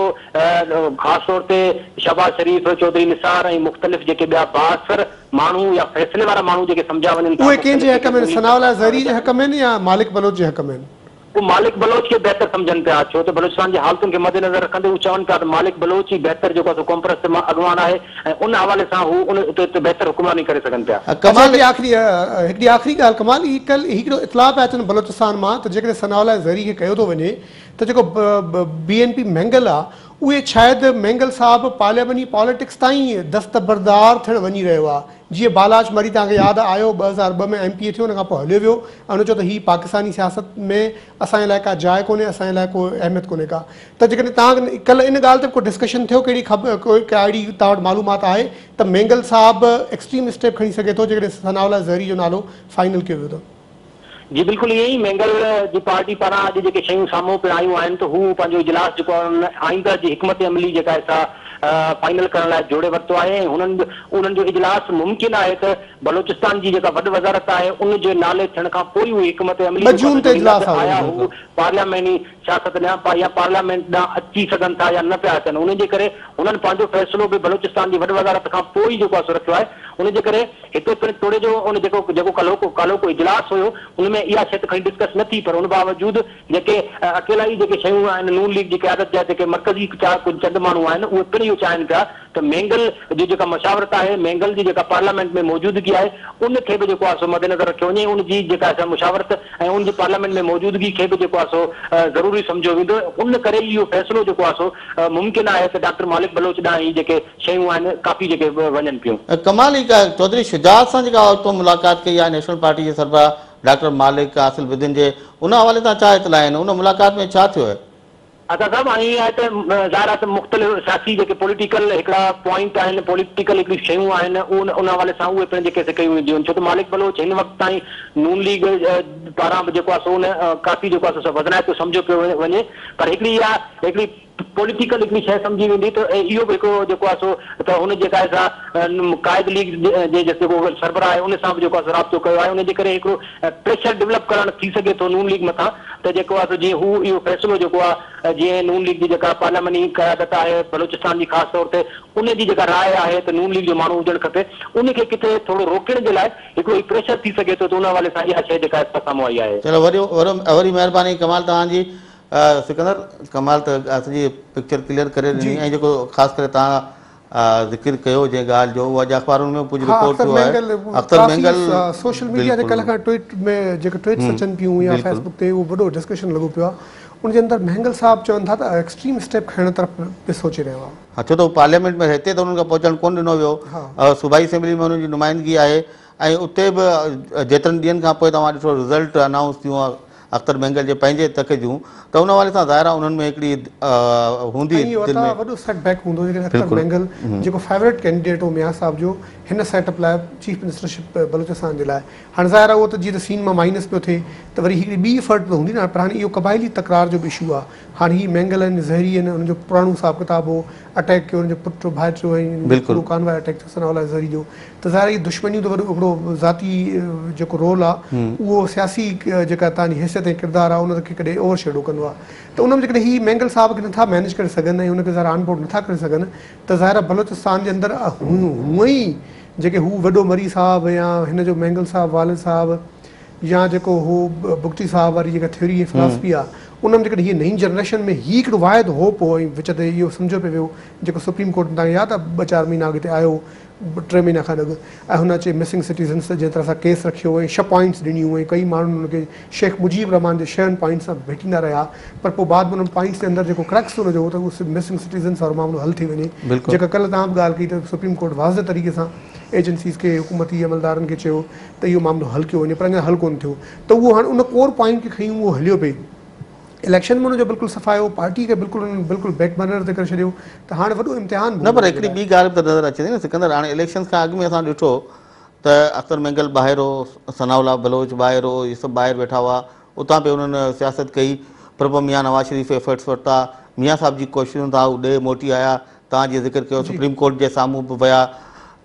خاص طور تي شهباز شريف، چوڌري نثار ۽ مختلف جيڪي ٻيا بااثر ماڻهو يا فيصلي وارا ماڻهو جيڪي سمجهيا وڃن ٿا اهي ڪنهن مختلف جي حق جيڪي ۾ آهن نون ليگ ثناء الله زهري جا جي حق ۾ آهن يا مالڪ بلوچ جي حق ۾ آهن؟ هو مالڪ بلوچ کي بهتر سمجهن پيا ڇو ته بلوچستان جي حالتن کي مدنظر رکندي هو چون پيا ته مالڪ بلوچ ئي بهتر جيڪو آهي سو قومپرست اڳواڻ آهي ۽ ان حوالي سان هو ان اتي بهتر حڪمراني ڪري سگهن پيا. اڇا ڪمال. هڪڙي آخري هڪڙي آخري ڳالهه ڪمال هي ڪل هڪڙو اطلاع پيا اچن بلوچستان مان ته جيڪڏهن ثناء الله زهري کي ڪيو ٿو وڃي ته جيڪو بي اين پي مينگل آ اهي شايد مينگل صاحب پارلياماني پاليٽڪس تائين دستبردار ٿيڻ وڃي رهيو آ جيئن بالاچ مري توهان کي ياد آهي آيو 2002 ۾ ايم پي اي ٿيو ان کان پوء هليو ويو ۽ هن چيو ته هي پاڪستاني سياست ۾ اسان جي لاء ڪا جاء ڪونهي اسان جي لاء ڪو اهميت ڪونهي ڪا ته جيڪڏهن توهان ڪلهه ان ڳالهه تي به ڪو ڊسڪشن ٿيو ڪهڙي خبر ڪا اهڙي توهان وٽ معلومات آهي ته مينگل صاحب ايڪسٽريم اسٽيپ کڻي سگهي ٿو جيڪڏهن ثناء الله زهري جو نالو فائنل ڪيو ويو ته. جي بلڪل ائين ئي مينگل جي پارٽي پاران اڄ جيڪي شيون سامهون پڻ آيون آهن ته هو پنهنجو اجلاس جيڪو آهي ان آئنده جي حڪمت عملي جيڪا آهي سا فائنل ڪرڻ لاء جوڙي ورتو آهي ۽ هنن انهن جو اجلاس ممڪن آهي ته بلوچستان جي جيڪا وڏ وزارت آهي ان جي نالي ٿيڻ کان پوء ئي اهي حڪمت عملي 2 جيڪو جون آهي تي جوڙيندا اجلاس ته آهي آيا انهن جو. هو پارلياماني سياست ڏانهن يا پارليامينٽ ڏانهن اچي سگهن ٿا يا نه پيا اچن ان جي ڪري هنن پنهنجو فيصلو به بلوچستان جي وڏ وزارت کان پوء ئي جيڪو آهي سو رکيو آهي ان جي ڪري هتي پڻ توڙي جو ان جيڪو جيڪو ڪلهوڪو ڪالهوڪو اجلاس هيو ان ۾ اها شيء ته کڻي ڊسڪس نه ٿي پر ان باوجود جيڪي اڪيلائي جيڪي شيون آهن نون ليگ جي قيادت جا جيڪي مرڪزي چا ڪجهه چند ماڻهو آهن اهي پڻ اهو چاهين پيا ته مينگل جي جيڪا مشاورت آهي مينگل جي جيڪا پارليامينٽ ۾ موجودگي آهي ان کي به جيڪو آهي سو مدنظر رکيو وڃي ان جي جيڪا آهي سا مشاورت ۽ ان جي پارليامينٽ ۾ موجودگي کي به جيڪو آهي سو ضروري سمجهيو ويندو ان ڪري ئي اهو فيصلو جيڪو آهي سو ممڪن آهي ته ڊاڪٽر مالڪ بلوچ ڏانهن هي جيڪي شيون آهن ڪافي جيڪي وڃن پيون. ڪمال هي چوڌري شجاعت سان جيڪا اوچتو ملاقات ڪئي آهي نيشنل پارٽي جي سربراهه ڊاڪٽر مالڪ حاصل بدين جي ان حوالي سان ڇا اطلاع آهن ان ملاقات ۾ ڇا ٿيو آهي؟ عطا صاحب هاڻي ائين آهي ته ظاهر آهي ته مختلف سياسي جيڪي پوليٽيڪل هڪڙا پوائنٽ آهن پوليٽيڪل هڪڙيون شيون آهن ان حوالي سان اهي پڻ جيڪي سي ڪيون وينديون آهن ڇو ته مالڪ بلوچ هن وقت تائين نون ليگ پاران به جيڪو آهي سو ان ڪافي جيڪو آهي سو وزنائتو سمجهيو پيو وڃي پر هڪڙي اها هڪڙي پوليٽيڪل هڪڙي شيء سمجهي ويندي ته اهو به هڪڙو جيڪو آهي سو ته هن جيڪا آهي سا قائد ليگ جي جيڪو سربراهه آهي ان سان به جيڪو آهي سو رابطو ڪيو آهي ان جي ڪري هڪڙو پريشر ڊولپ ڪرڻ ٿي سگهي ٿو نون ليگ مٿان ته جيڪو آهي سو جيئن هو اهو فيصلو جيڪو آهي جيئن نون ليگ جي جيڪا پارلياماني قيادت آهي بلوچستان جي خاص طور تي ان جي جيڪا راء آهي ته نون ليگ جو ماڻهو هجڻ کپي ان کي ڪٿي ٿورو روڪڻ جي لاء هڪڙو هي پريشر ٿي سگهي ٿو ته ان حوالي سان اها شيء جيڪا آهي سا سامهون آئي آهي. چلو وڏي وري مهرباني ڪمال توهان جي. سڪندر ڪمال ته سڄي پڪچر ڪليئر ڪري ڏني ۽ جيڪو خاص ڪري توهان ذڪر ڪيو جنهن ڳالهه جو اهو اڄ اخبارن ۾ ڪجهه ها رپورٽ اختر ٿيو آهي مينگل اختر ڪافي مينگل سوشل ميڊيا تي بلڪل ڪلهه کان ٽوئيٽ ۾ جيڪي ٽوئيٽس اچن پيون يا بلڪل فيسبڪ تي اهو وڏو ڊسڪشن لڳو پيو آهي ان جي اندر مينگل صاحب چون ٿا ته ايڪسٽريم اسٽيپ کڻڻ طرف به سوچي رهيو آهي. ها ڇو ته هو پارليامينٽ ۾ هتي ته انهن کي پهچڻ ڪونه ڏنو ويو صوبائي اسيمبلي ۾ انهن جي نمائندگي آهي ۽ اتي به جيترن ڏينهن کان پوء توهان ڏٺو رزلٽ انائونس ٿيون اختر مينگل جي پنهنجي تڪ جون ته ان حوالي سان ظاهر آهي انهن ۾ هڪڙي هوندي ۽ اهو دل عطا ۾. وڏو سيٽ بيڪ هوندو جيڪڏهن اختر بلڪل. مينگل جيڪو فيورٽ ڪينڊيڊيٽ هو ميان صاحب جو هن سيٽ اپ لاء چيف منسٽرشپ بلوچستان جي لاء هاڻي ظاهر آهي اهو ته جيئن ته سين مان مائنس پيو ٿئي ته وري هڪڙي ٻي افرٽ به هوندي نه پر هاڻي اهو قبائلي تڪرار جو به اشو آهي هاڻي هي مينگل آهن زهري آهن انهن جو پراڻو حساب ڪتاب هو اٽيڪ ڪيو انهن جو پٽ ڀائٽيو ۽ بلڪل. پورو ڪانواء اٽيڪ ٿيو ثناء الله زهري جو ته ظاهر آهي اهي دشمنيون ته وڏو هڪڙو ذاتي جيڪو رول آهي اهو سياسي جيڪا توهان جي حيثيت ۽ ڪردار آهي ان کي ڪڏهن اوور شيڊو ڪندو آهي ته ان ۾ جيڪڏهن هي مينگل صاحب کي نٿا مينيج ڪري سگهن ۽ ان کي ظاهر آن بورڊ نٿا ڪري سگهن ته ظاهر آهي بلوچستان جي اندر هونئن ئي جيڪي هو وڏو مري صاحب يا هن جو مينگل صاحب والد صاحب يا جيڪو هو بگٽي صاحب واري جيڪا ٿيوري ۽ فلاسفي آهي ان ۾ جيڪڏهن هي نئين جنريشن ۾ هي هڪڙو واحد هوپ هو ۽ وچ تي اهو سمجهيو پئي ويو جيڪو سپريم ڪورٽ ۾ توهان کي ياد آهي ٻه چار مهينا اڳتي آيو ٽي مهينا کن اڳ ۽ هن اچي مسنگ سٽيزنس تي جنهن طرح سان ڪيس رکيو ۽ ڇهه پوائنٽس ڏنيون ۽ ڪئي ماڻهن ان کي شيخ مجيب الرحمان جي ڇهن پوائنٽس سان ڀيٽيندا رهيا پر پوء بعد ۾ انهن پوائنٽس جي اندر جيڪو ڪرڪس ان جو هو ته اهو مسنگ سٽيزنس وارو معاملو حل ٿي وڃي جيڪا ڪلهه توهان به ڳالهه ڪئي ته سپريم ڪورٽ واضح طريقي سان ايجنسيز کي حڪومتي عملدارن کي چيو ته اهو معاملو حل ڪيو وڃي پر اڃا حل ڪونه ٿيو ته اهو هاڻي ان ڪور پوائنٽ کي کڻي اهو هليو پئي اليڪشن ۾ ان جو بلڪل صفايو پارٽي کي بلڪل انهن بلڪل بيڪ برنر تي ڪري ڇڏيو ته هاڻي وڏو امتحان به نه پر هوندو ان جي هڪڙي لاء. ٻي ڳالهه به ته نظر اچي ٿي نه سڪندر هاڻي اليڪشنز کان اڳ ۾ اسان ڏٺو ته اختر مينگل ٻاهر هو ثناء الله بلوچ ٻاهر هو اهي سڀ ٻاهر ويٺا هئا اتان پئي انهن سياست ڪئي پر پوء ميان نواز شريف ايفرٽس ورتا ميان صاحب جي ڪوششن تان هو ڏيهه موٽي آيا توهان جيئن ذڪر ڪيو سپريم ڪورٽ جي سامهون به ويا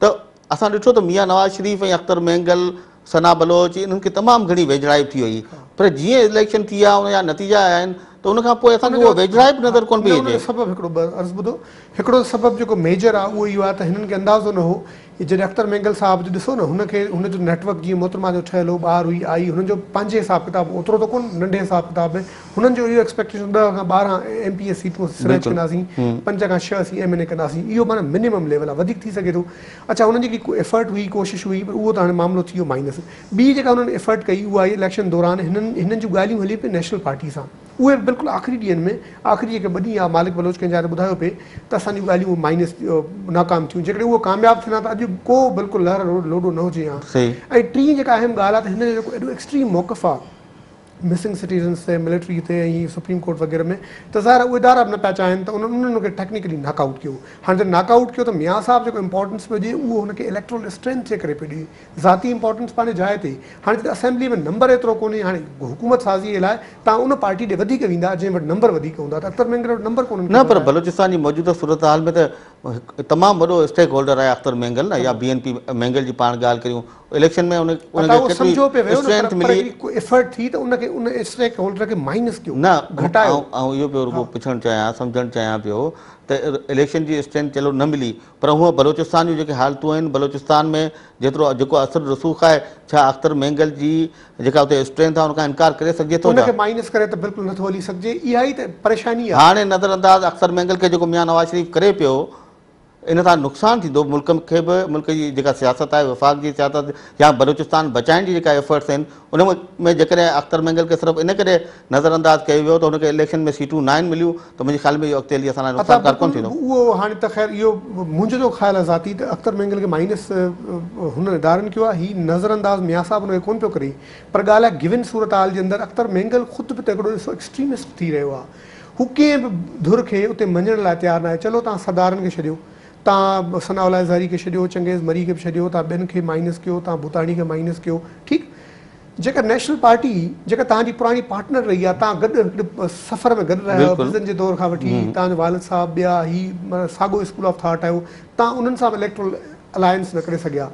ته اسان ڏٺو ته ميان نواز شريف ۽ اختر مينگل ثنا بلوچ انهن کي تمام گهڻي ويجهڙائپ ٿي وئي پر جيئن اليڪشن ٿي آ ان جا نتيجا آيا آهن ته ان کان پوء اسان کي اها ويجهڙائپ نظر ڪونه پئي نه ان جو اچي. سبب هڪڙو ٻه عرض ٻڌو هڪڙو سبب جيڪو ميجر آ اهو اهو آ ته هنن کي اندازو نه هو جڏهن اختر مينگل صاحب جو ڏسو نه هن کي هن جو نيٽ ورڪ جيئن محترمه جو ٺهيل هو ٻاهر هئي آئي هنن جو پنهنجي حساب ڪتاب اوترو ته ڪونه ننڍي حساب ڪتاب ۾ هنن جو اهو ايڪسپيڪٽيشن ڏهه کان 12 ايم پي اي سيٽون اسين سنيچ ڪنداسين 5 کان 6 اسين ايم اين اي ڪنداسين اهو معنيٰ منيمم ليول آ وڌيڪ ٿي سگهي ٿو اڇا هنن جي هڪڙي ايفرٽ هئي ڪوشش هئي پر اهو ته هاڻي معاملو ٿي ويو مائنس. ٻي جيڪا هنن ايفرٽ ڪئي اها هئي اليڪشن دوران هنن هنن جون ڳالهيون هليون پيون نيشنل پارٽي سان اهي به بلڪل آخري ڏينهن ۾ آخري جيڪي ٻه ڏينهن آ مالڪ بلوچ ڪنهن جاء تي ٻڌايو پئي ته اسان جون ڳالهيون مائنس ناڪام ٿيون جيڪڏهن اهو ڪامياب ٿين ها ته اڄ ڪو بلڪل لهر لوڏو نه هجي ها ۽ ٽين جيڪا اهم ڳالهه آ ته هن جو جيڪو ايڏو ايڪسٽريم موقف آ مسنگ سٽيزنس تي ملٽري تي ۽ سپريم ڪورٽ وغيره ۾ ته ظاهر آ اهي ادارا به نه پيا چاهين ته انهن انهن کي ٽيڪنيڪلي ناڪ آئوٽ ڪيو هاڻي جڏهن ناڪ آئوٽ ڪيو ته ميان صاحب جيڪو امپارٽنس پيو ڏئي اهو هن کي اليڪٽرل اسٽرينٿ جي ڪري پيو ڏئي ذاتي امپارٽنس پنهنجي جاء تي. هاڻي جڏهن اسيمبلي ۾ نمبر ايترو ڪونهي هاڻي حڪومت سازي جي لاء توهان ان پارٽي ڏي وڌيڪ ويندا جنهن وٽ نمبر وڌيڪ هوندا ته اختر مينگل وٽ نمبر ڪونهن نه پر بلوچستان جي موجوده صورتحال ۾ ته هڪ تمام وڏو اسٽيڪ هولڊر آهي اختر مينگل نه يا بي اين پي مينگل جي پاڻ ڳالهه ڪريون اليڪشن ۾ ان کي ڪيتري اسٽرينٿ ملي. پر ايفرٽ ٿي ته ان کي ان اسٽيڪ هولڊر کي مائنس ڪيو نه گهٽايو. آئون اهو پيو رڳو پڇڻ چاهيان سمجهڻ چاهيان پيو ته اليڪشن جي اسٽرينٿ چلو نه ملي پر هونء بلوچستان جون جيڪي حالتون آهن، بلوچستان ۾ جيترو جيڪو اثر رسوخ آهي، ڇا اختر مينگل جي جيڪا اتي اسٽرينٿ آهي ان کان انڪار ڪري سگهجي ٿو ان ڇا؟ کي مائنس ڪري ته بلڪل نٿو هلي سگهجي، اها ئي ته پريشاني آهي. هاڻي نظر انداز اختر مينگل کي جيڪو ميان نواز شريف ڪري پيو، ان سان نقصان ٿيندو ملڪ کي به، ملڪ جي جيڪا سياست آهي، وفاق جي سياست يا بلوچستان بچائڻ جي جيڪا ايفرٽس آهن، ان ۾ جيڪڏهن اختر مينگل کي صرف ان ڪري نظر انداز ڪيو ويو ته هن کي اليڪشن ۾ سيٽون ناهن مليون ته منهنجي خيال ۾ اهو اڳتي هلي اسان لاء عطا نقصانڪار ڪونه بلڪل ٿيندو. اهو هاڻي ته خير اهو منهنجو جو خيال آهي ذاتي ته اختر مينگل کي مائنس هنن ادارن ڪيو آهي هي نظر انداز ميان صاحب ان کي ڪونه پيو ڪري پر ڳالهه آهي گون صورتحال جي اندر اختر مينگل خود به ته هڪڙو ڏسو ايڪسٽريمسٽ ٿي رهيو آهي هو ڪنهن به ڌر کي اتي مڃڻ لاء تيار ناهي چلو توهان سردارن کي ڇڏيو توهان ثناء الله زهري کي ڇڏيو چنگيز مري کي به ڇڏيو توهان ٻين کي مائنس ڪيو توهان ڀوتاڻي کي مائنس ڪيو ٺيڪ جيڪا نيشنل پارٽي جيڪا توهان جي پراڻي پارٽنر رهي آهي توهان گڏ هڪڙي سفر ۾ گڏ رهيا آهيو پرزن جي دور کان وٺي توهان جو والد صاحب ٻيا هي ساڳو اسڪول آف ٿاٽ آهيو توهان انهن سان به اليڪٽرل الائنس نه ڪري سگهيا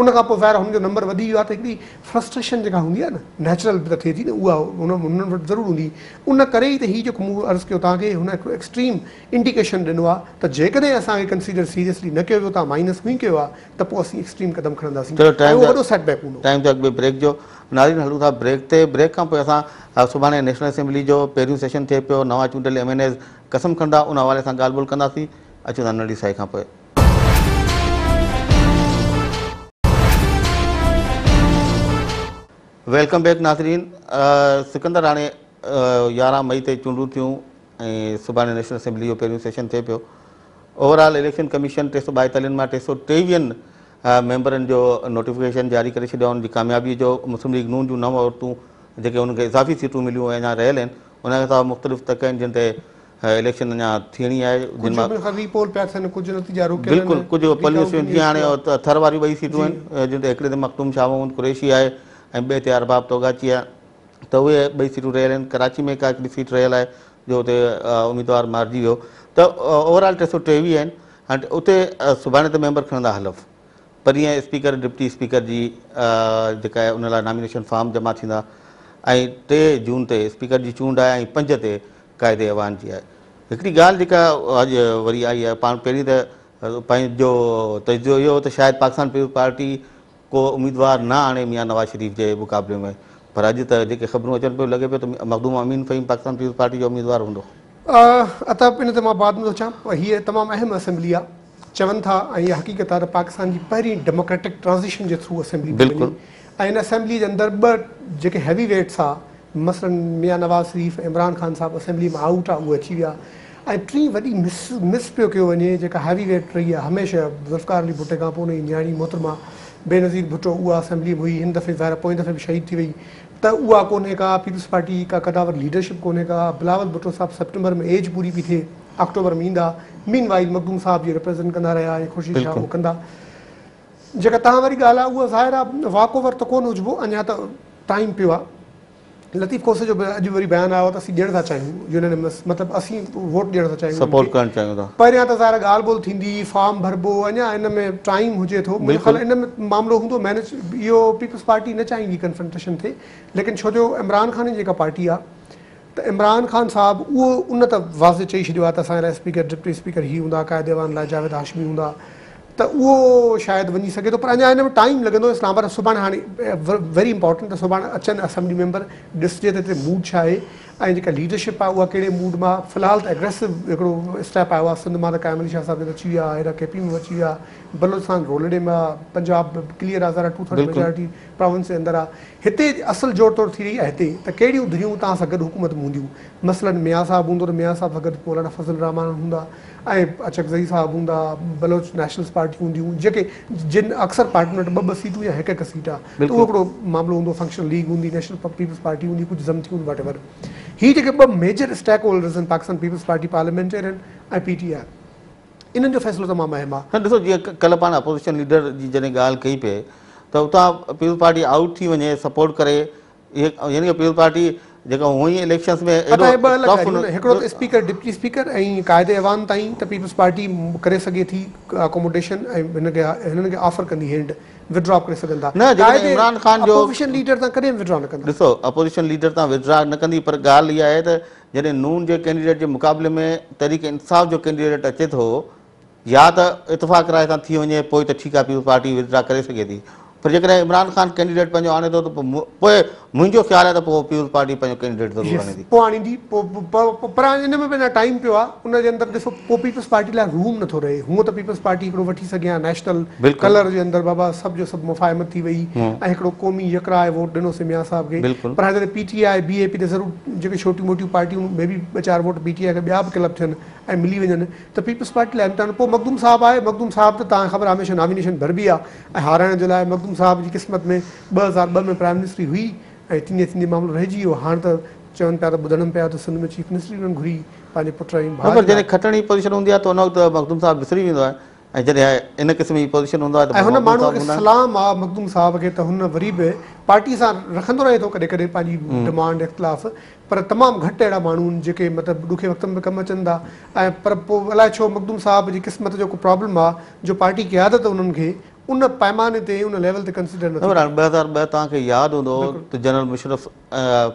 ان کان پوء ظاهر آهي هن جو نمبر وڌي ويو آهي ته هڪڙي فرسٽريشن جيڪا هوندي آهي نه نيچرل به ته ٿئي ٿي نه اها هنن وٽ ضرور هوندي ان ڪري ئي ته هي جيڪو مون عرض ڪيو توهان کي هن هڪڙو ايڪسٽريم انڊيڪيشن ڏنو آهي ته جيڪڏهن اسان کي ڪنسيڊر سيريسلي نه ڪيو ويو توهان مائنس هئين ڪيو آهي ته پوء اسين ايڪسٽريم قدم کڻنداسين چلو ۽ ٽائيم اهو وڏو سيٽ بيڪ هوندو. ٽائيم ٿيو اڳ ۾ بريڪ جو ناظرين هلون ٿا بريڪ تي بريڪ کان پوء اسان سڀاڻي نيشنل اسيمبلي جو پهريون سيشن ٿئي پيو نوان چونڊيل ايم اين ايز قسم کڻندا ان حوالي سان ڳالهه ٻولهه ڪنداسين اچون ٿا ننڍي سائي کان پوء. Welcome back ناظرين سڪندر هاڻي 11 مئي تي چونڊون ٿيون ۽ سڀاڻي نيشنل اسيمبلي جو پهريون سيشن ٿئي پيو اوور آل اليڪشن ڪميشن 342 مان 323 ميمبرن جو نوٽيفڪيشن جاري ڪري ڇڏيو آهي ان جي ڪاميابي جو مسلم ليگ نون جون نو عورتون جيڪي انهن کي اضافي سيٽون مليون ۽ اڃا رهيل آهن ان کان سواء مختلف تڪ آهن جن تي اليڪشن اڃا ٿيڻي آهي جن مان ڪجهه ري پول پيا ٿين ڪجهه نتيجا روڪيل آهن بلڪل ڪجهه پولنگ اسٽيشن جيئن هاڻي ٿر واريون ٻئي سيٽون آهن جن تي هڪڙي تي مخدوم شاهه محمود قريشي آهي ۽ ٻئي تي ارباب توغاچي آهي ته اهي ٻئي سيٽون رهيل آهن ڪراچي ۾ ڪا هڪڙي سيٽ رهيل آهي جو اتي اميدوار مارجي ويو ته اوور آل 323 آهن هاڻي اتي سڀاڻي ته ميمبر کڻندا حلف پرينء اسپيڪر ڊپٽي اسپيڪر جي جيڪا آهي ان لاء نامينيشن فارم جمع ٿيندا ۽ 3 جون تي اسپيڪر جي چونڊ آهي ۽ 5 تي قائد ايوان جي آهي هڪڙي ڳالهه جيڪا اڄ وري آئي آهي پاڻ پهرين ته پنهنجو تجزيو اهو هو ته شايد پاڪستان پيپلز پارٽي ڪو اميدوار نه آڻي ميان نواز شريف جي مقابلي ۾ پر اڄ ته جيڪي خبرون اچن پيون لڳي پيو ته مخدوم امين فهيم پاڪستان پيپلز پارٽي جو اميدوار هوندو. عطا ان تي مان بعد ۾ ٿو اچان پر هيء تمام اهم اسيمبلي آ چون ٿا ۽ اها حقيقت آ ته پاڪستان جي پهرين ڊيموڪريٽڪ ٽرانزيشن جي ٿرو اسيمبلي پئي وڃي ۽ ان اسيمبلي جي اندر ٻه جيڪي هيوي ويٽس آ مثلاً ميان نواز شريف ۽ عمران خان صاحب اسيمبلي مان آئوٽ آ اهي اچي ويا ۽ ٽين وڏي مس مس پيو ڪيو وڃي جيڪا هيوي ويٽ رهي آ هميشه ذوالفقار علي ڀٽي کان پوء ان جي نياڻي محترمه بينظير ڀٽو اها اسيمبلي ۾ هئي هن دفعي ظاهر آ پوئين دفعي به شهيد ٿي وئي ته اها ڪونهي ڪا پيپلز پارٽي جي ڪا قداور ليڊرشپ ڪونهي ڪا بلاول ڀٽو صاحب سيپٽمبر ۾ ايج پوري پئي ٿئي آڪٽوبر ۾ ايندا مين وائل مخدوم صاحب جي ريپريزنٽ ڪندا رهيا ۽ خورشيد شاهه اهو ڪندا جيڪا توهان واري ڳالهه آ اها ظاهر آ واڪ اوور ته ڪونه هجبو اڃا ته ٽائيم پيو آ لطيف کوسي جو به اڄ وري بيان آيو ته اسين ڏيڻ ٿا چاهيون يونينمس مطلب اسين ووٽ ڏيڻ ٿا چاهيون سپورٽ ڪرڻ چاهيون ٿا. پهريان ته ظاهر ڳالهه ٻولهه ٿيندي فارم ڀربو اڃا ان ۾ ٽائيم هجي ٿو منهنجو خيال ان ۾ معاملو هوندو مينيج اهو پيپلز پارٽي نه چاهيندي ڪنفرنٽيشن ٿئي ليڪن ڇو جو عمران خان جي جيڪا پارٽي آ ته عمران خان صاحب اهو ان ته واضح چئي ڇڏيو آ ته اسان جي لاء اسپيڪر ڊپٽي اسپيڪر هي هوندا قائد ايوان لاء جاويد هاشمي هوندا ته اهو شايد وڃي سگهي ٿو پر اڃا ان ۾ ٽائيم لڳندو اسلام آباد سڀاڻي هاڻي ويري امپارٽنٽ ته سڀاڻي اچن اسيمبلي ميمبر ڏسجي ته هتي موڊ ڇا آهي ۽ جيڪا ليڊرشپ آهي اها ڪهڙي موڊ مان آهي. في الحال ته اگريسو هڪڙو اسٽيپ آيو آهي سنڌ مان ته قائم علي شاهه صاحب جن اچي ويا، هيڏانهن ڪي پي ۾ به اچي ويا، بلوچستان رولڙي ۾ آهي، پنجاب به ڪليئر آهي ذرا ٽو ٿرڊ ميجارٽي پراونس جي اندر آهي. هتي اصل جوڙ توڙ ٿي رهي آهي هتي ته ڪهڙيون ڌريون توهان سان گڏ حڪومت ۾ هونديون. مثلاً ميان صاحب هوندو ته ميان صاحب سان گڏ مولانا فضل الرحمان هوندا ۽ اچڪزئي صاحب هوندا، بلوچ نيشنلسٽ پارٽي هونديون جيڪي جن اڪثر پارٽين وٽ ٻه ٻه سيٽون يا هڪ هڪ سيٽ آهي ته اهو هڪڙو معاملو هوندو، فنڪشنل ليگ هوندي، نيشنل پيپلز پارٽي هوندي، ڪجهه ضم ٿيون واٽ ايور. هي جيڪي ٻه ميجر اسٽيڪ هولڊرز آهن Pakistan Peoples Party Parliamentarian ۽ P T I انهن جو فيصلو تمام اهم آهي. نه ڏسو جيئن ڪلهه پاڻ اپوزيشن ليڊر جي جڏهن ڳالهه ڪئي پئي ته اتان پيپلز پارٽي آئوٽ ٿي وڃي سپورٽ ڪري يعني ڪه پيپلز پارٽي جيڪا هونئن ئي اليڪشنز ۾ ايڏو ٻه الڳ ڳالهيون آهن هڪڙو ته اسپيڪر ڊپٽي اسپيڪر ۽ قائد ايوان تائين ته پيپلز پارٽي ڪري سگهي ٿي اڪوموڊيشن ۽ هن کي هنن کي آفر ڪندي هينڊ ودڊرا ڪري سگهن ٿا نه جيڪڏهن عمران خان جو اپوزيشن ليڊر تان ڪڏهن به ودڊرا نه ڪندا. ڏسو اپوزيشن ليڊر تان ودڊرا نه ڪندي پر ڳالهه اها آهي ته جڏهن نون جي ڪينڊيڊيٽ جي مقابلي ۾ تحريڪ انصاف جو ڪينڊيڊيٽ اچي ٿو يا ته اتفاق راء سان ٿي وڃي پوء ته ٺيڪ آهي پيپلز پارٽي ودڊرا ڪري سگهي ٿي پر جيڪڏهن عمران خان ڪينڊيڊيٽ پنهنجو آڻي ٿو ته پوء منهنجو خيال آهي ته پوء پيپلز پارٽي پنهنجو ڪينڊيڊيٽ ضرور آڻيندي. پوء آڻيندي پر هاڻي ان ۾ به اڃا ٽائيم پيو آهي ان جي اندر ڏسو پوء پيپلز پارٽي لاء روم نٿو رهي هونء ته پيپلز پارٽي هڪڙو وٺي سگهي ها نيشنل ڪلر جي اندر بابا سڀ جو سڀ مفاهمت ٿي وئي ۽ هڪڙو قومي يڪراء ووٽ ڏنوسين ميان صاحب کي پر هاڻي جڏهن پي ٽي آء بي اي پي ته ضرور جيڪي ڇوٽيون موٽيون پارٽيون مي بي ٻه چار ووٽ پي ٽي آء کي ٻيا به ڪلب ٿين ۽ ملي وڃن ته پيپلز پارٽي لاء امتحان پوء مخدوم صاحب آهي مخدوم صاحب ته توهان کي خبر آهي هميشه نامينيشن ڀربي آهي ۽ هارائڻ جي لاء مخدوم صاحب جي قسمت ۾ 2002 ۾ پرائم منسٽري هئي ۽ ٿيندي ٿيندي معاملو رهجي ويو هاڻ ته چون پيا ته ٻڌڻ ۾ پيا ته سنڌ ۾ چيف منسٽري انهن گهري پنهنجي پٽ ۽ ڀاء جي لاء. پر جڏهن کٽڻ جي پوزيشن هوندي آهي ته ان وقت مخدوم صاحب وسري ويندو آهي ۽ جڏهن ان قسم جي پوزيشن هوندو آهي ته ۽ پوء هن مخدوم ماڻهوء صاحب کي هوندا آهن. سلام آ مخدوم صاحب کي ته هن وري به پارٽي سان رکندو رهي ٿو ڪڏهن ڪڏهن پنهنجي ڊمانڊ اختلاف پر تمام گهٽ اهڙا ماڻهو آهن جيڪي مطلب ڏکي وقت ۾ به ڪم اچن ٿا ۽ پر پوء الائي ڇو مخدوم صاحب جي قسمت جو ڪو پرابلم آ جو پارٽي قيادت انهن کي ان پيماني تي ان ليول تي ڪنسيڊر نه نٿي پر ڪري. هاڻي 2002 توهان کي ياد هوندو ته جنرل مشرف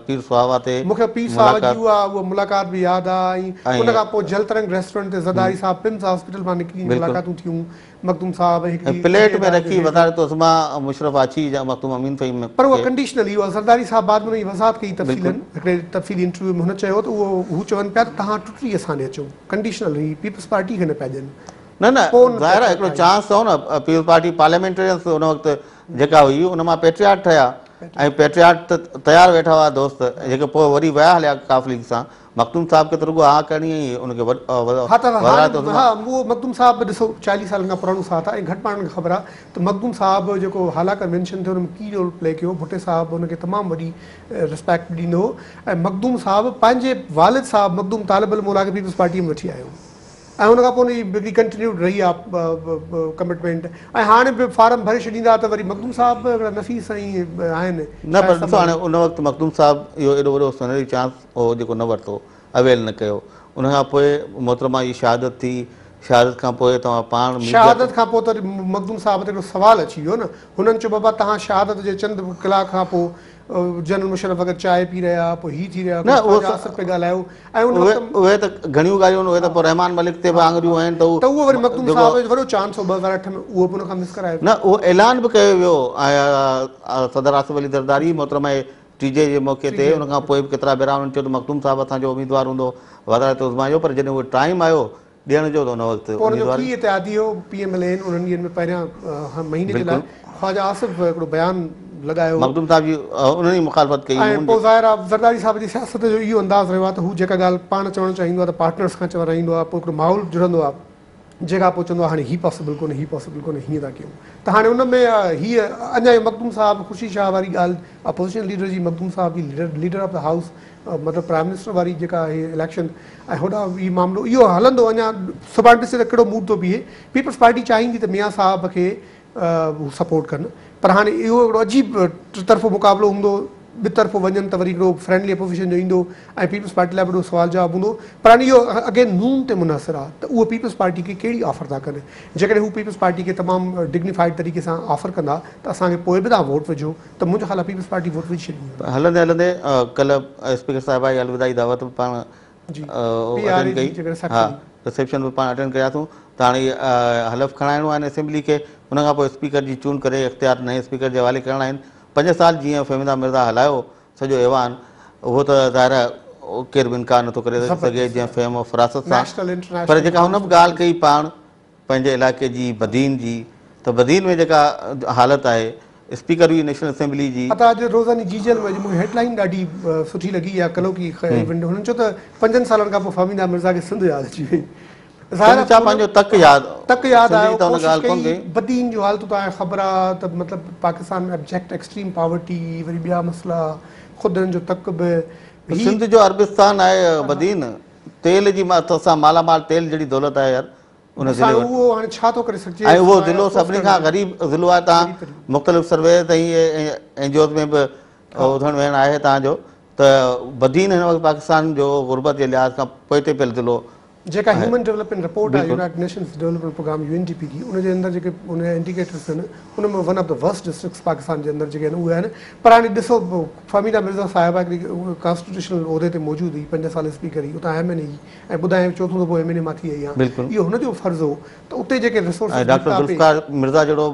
پير سهاوا تي مون کي پير سهاوا جي ملاقات اها اها ملاقات به ياد آ ۽ ان ۽ کان پوء جل ترنگ ريسٽورنٽ تي زرداري صاحب پمز هاسپيٽل مان نڪري ملاقاتون ٿيون مخدوم صاحب ۽ ۽ هڪڙي پليٽ وڏي ۾ اداري جو رکي هيڊ. وزارت عظميٰ مشرف آڇي يا مخدوم امين فهيم پر اها کي. ڪنڊيشنل هئي اها زرداري صاحب بعد ۾ ان جي وضاحت ڪئي تفصيلن هڪڙي تفصيلي انٽرويو ۾ هن چيو ته اهو هو چون پيا ته توهان ٽٽي اسان ڏي اچو ڪنڊيشنل هئي پيپلز پارٽي کي نه پيا ڏين. نه نه پوء ان ظاهر آهي هڪڙو ٺاهي. چانس هو نه پيپلز پارٽي پارليامينٽرينس ان وقت جيڪا هئي ان مان پيٽرياٽ ٺهيا ۽ پيٽرياٽ ته تيار ويٺا هئا دوست جيڪي پوء وري ويا هليا قاف ليگ سان مخدوم صاحب کي ته رڳو ها ڪرڻي هئي ان کي ها ته وزارت هاڻي عظميٰ ها اهو مخدوم صاحب به ڏسو 40 سالن کان پراڻو ساٿ آهي ۽ گهٽ ماڻهن کي خبر آهي ته مخدوم صاحب جيڪو هالا ڪنوينشن ٿيو ان ۾ ڪي رول پلي ڪيو ڀٽي صاحب ان کي تمام وڏي ريسپيڪٽ به ڏيندو هو ۽ مخدوم صاحب پنهنجي والد صاحب مخدوم طالب الموليٰ کي پيپلز پارٽي ۾ وٺي آيو ۽ ان کان پوء ان جي هڪڙي ڪنٽينيوڊ رهي آ ڪمٽمينٽ ۽ هاڻي به فارم ڀري ڇڏيندا ته وري مخدوم صاحب به هڪڙا نفيس ۽ آهن نه پر شائسته ڏسو هاڻي ماڻهو. ان وقت مخدوم صاحب اهو ايڏو وڏو سنهري چانس هو جيڪو نه ورتو اويل نه ڪيو ان کان پوء محترمه جي شهادت ٿي شهادت کان پوء توهان پاڻ ميڊيا تي شهادت کان پوء ته وري مخدوم صاحب تي هڪڙو سوال اچي ويو نه هنن چيو بابا توهان شهادت جي چند ڪلاڪ کان پوء جنرل مشرف وغيره چانهه پي رهيا پوء هي ٿي رهيا نه ڪجهه اهو خواجه آصف پئي ڳالهايو ۽ ان اهي وقت اهي ته گهڻيون ڳالهيون آهن اهي ته پوء رحمان ملڪ تي به آڱريون آهن ته ته اهو وري مخدوم جيڪو صاحب جو وڏو چانس هو 2008 ۾ اهو به ان کان مس ڪرايو نه اهو اعلان به ڪيو ويو ۽ صدر آصف علي زرداري محترمه ٽي جي جي موقعي تي ان کان پوء به ڪيترا ڀيرا انهن چيو ته مخدوم صاحب اسان جو اميدوار هوندو وزارت عظميٰ جو پر جڏهن اهو ٽائيم آيو ڏيڻ جو ته ان وقت پوء ان جو اميدوار. ڪي اتحادي هو پي ايم ايل اين انهن ڏينهن ۾ پهريان مهيني جي لاء خواجه آصف هڪڙو بيان لڳايو هو. مخدوم صاحب جي انهن ئي مخالفت ڪئي ۽ پوء ظاهر آهي زرداري صاحب جي سياست جو اهو انداز رهيو آهي ته هو جيڪا ڳالهه پاڻ چوڻ چاهيندو آهي ته پارٽنرز کان چورائيندو آهي پوء هڪڙو ماحول جڙندو آهي جنهن کان پوء چوندو آهي هاڻي هي پاسيبل ڪونهي هي پاسيبل ڪونهي هيئن ٿا ڪيون ته هاڻي ان ۾ هيء اڃا اهو مخدوم صاحب خورشيد شاهه واري ڳالهه اپوزيشن ليڊر جي مخدوم صاحب جي ليڊر آف the house مطلب پرائم منسٽر واري جيڪا آهي اليڪشن ۽ هوڏانهن هي معاملو اهو هلندو اڃا سڀاڻي ڏسجي ته ڪهڙو موڊ ٿو بيهي پيپلز پارٽي چاهيندي ته ميان صاحب کي هو سپورٽ ڪن پر هاڻي اهو هڪڙو عجيب ٽطرفو مقابلو هوندو ٻه طرفو وڃن ته وري هڪڙو فرينڊلي اپوزيشن جو ايندو ۽ پيپلز پارٽي لاء به وڏو سوال جواب هوندو پر هاڻي اهو اگين نون تي منحصر آهي ته اهو پيپلز پارٽي کي ڪهڙي آفر ٿا ڪن جيڪڏهن هو پيپلز پارٽي کي تمام ڊگنيفائيڊ طريقي سان آفر ڪندا ته اسان کي پوء به توهان ووٽ وجهو ته منهنجو خيال آهي پيپلز پارٽي ووٽ وجهي ڇڏيندي. هلندي هلندي ڪلهه اسپيڪر صاحبه جي الوداعي دعوت به پاڻ جي پي آر اي اٽينڊ ڪئي جي جيڪا رسيپشن ها رسيپشن به پاڻ اٽينڊ ڪياسون ته هاڻي حلف کڻائڻو آهي اسيمبلي کي ان کان پوء اسپيڪر جي چونڊ ڪري اختيار نئين اسپيڪر جي حوالي ڪرڻا آهن 5 سال جيئن فهميده مرزا هلايو سڄو ايوان اهو ته ظاهر آهي ڪير به انڪار نٿو ڪري سگهي جنهن فهم و فراست سان نيشنل انٽرنيشنل پر جيڪا هن به ڳالهه ڪئي پاڻ پنهنجي علائقي جي بدين جي ته بدين ۾ جيڪا حالت آهي اسپيڪر هئي نيشنل اسيمبلي جي. عطا اڄ روزاني جيجل ۾ اڄ مونکي هيڊ لائين ڏاڍي سٺي لڳي اها ڪلهوڪي ايونٽ هنن چيو ته 5 سالن کان پوء فهميده مرزا کي سنڌ ياد اچي وئي. ظاهر ڇا پنهنجو تڪ ياد تڪ ياد آيو ڪوشش ڪئي بدين جون حالتون توهان کي خبر آ ته مطلب پاڪستان ۾ ابجيڪٽ ايڪسٽريم پاورٽي وري ٻيا مسئلا خود هنن جو تڪ به هي سنڌ جو عربستان آهي بدين تيل جي سان مالا مال تيل جهڙي دولت آهي يار ان ضلعي وٽ اهو هاڻي ڇا ٿو ڪري سگهجي ۽ اهو ضلعو سڀني کان غريب ضلعو آهي توهان مختلف سرويز ۽ اين جي اوز ۾ به اٿڻ ويهڻ آهي توهان جو ته بدين هن وقت پاڪستان جو غربت جي لحاظ کان پوئتي پيل ضلعو جيڪا هيومن ڊولپمينٽ رپورٽ آهي United Nations Development Programme U N D P جي ان جي اندر جيڪي ان جا انڊيڪيٽرس آهن ان ۾ one of the worst districts Pakistan جي اندر جيڪي آهن اهي آهن پر هاڻي ڏسو فهميده مرزا صاحبه هڪڙي ڪانسٽيٽيوشنل عهدي تي موجود هئي 5 سال اسپيڪر هئي اتان ايم اين اي هئي ۽ ٻڌايائين چوٿون دفعو ايم اين اي مان ٿي آئي آهيان اهو هن جو فرض هو ته اتي جيڪي ريسورسز ۽ ڊاڪٽر ذوالفقار مرزا جهڙو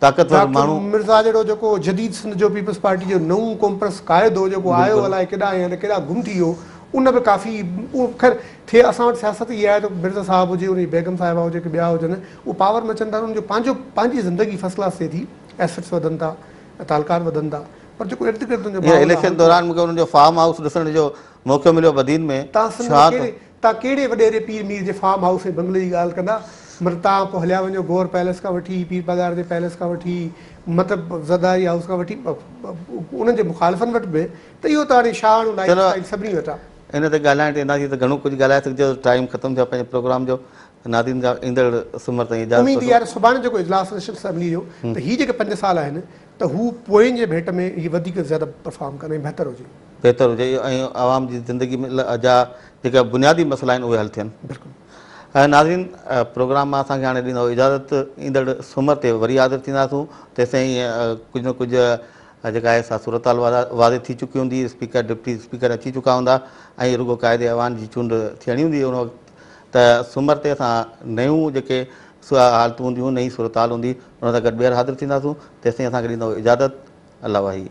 طاقتور ماڻهو. ڊاڪٽر مرزا جهڙو جيڪو جديد سنڌ جو پيپلز پارٽي جو نئون قومپرست قائد هو جيڪو آيو الائي ڪيڏانهن ۽ ڪيڏانهن گم ٿي ويو ان به ڪافي اهو خير ٿئي اسان وٽ سياست اها آهي ته مرزا صاحب هجي ان جي بيگم صاحبه هجي ڪي ٻيا هجن اهو پاور ۾ اچن ٿا ته ان جو پنهنجو پنهنجي زندگي فرسٽ ڪلاس ٿئي ٿي ايسٽس وڌن ٿا تعلقات وڌن ٿا پر جيڪو ارد گرد ان جو ماحول آهي اليڪشن دوران مونکي انهن جو فارم هائوس ڏسڻ جو موقعو مليو بدين ۾ تان سنڌ ۾ ڪهڙي تان ڪهڙي وڏيري پير مير جي فارم هائوس ۽ بنگلي جي ڳالهه ڪندا مطلب تان پوء هليا وڃو گوهر پيلس کان وٺي پير پاڳاري جي پيلس کان وٺي مطلب زرداري هائوس کان وٺي انهن جي مخالفن وٽ به ته اهو ته هاڻي شاهاڻو لائيف اسٽائيل سڀني وٽ آ. ان تي ڳالهائڻ تي اينداسين ته گهڻو ڪجهه ڳالهائي سگهجي ٿو ٽائيم ختم ٿيو آهي پنهنجي پروگرام جو ناظرين کان ايندڙ سومر تائين اجازت اميد اها آهي ته سڀاڻي جيڪو اجلاس نيشنل اسيمبلي جو ته هي جيڪي 5 سال آهن ته هو پوئين جي ڀيٽ ۾ هي وڌيڪ زياده پرفارم ڪن ۽ بهتر هجي. بهتر هجي ۽ عوام جي زندگي جا جيڪا بنيادي مسئلا آهن اهي حل ٿين. بلڪل. ناظرين پروگرام مان اسان کي هاڻي ڏيندو اجازت ايندڙ سومر تي وري حاضر ٿينداسون تيسين ڪجهه نه ڪجهه جيڪا آهي سا صورتحال واضح ٿي چڪي هوندي اسپيڪر ڊپٽي اسپيڪر اچي چڪا هوندا ۽ رڳو قائد ايوان جي چونڊ ٿيڻي هوندي ان وقت ته سومر تي اسان نيون جيڪي حالتون هونديون نئين صورتحال هوندي ان سان گڏ ٻيهر حاضر ٿينداسون تيسين اسان کي ڏيندو اجازت الله واهي.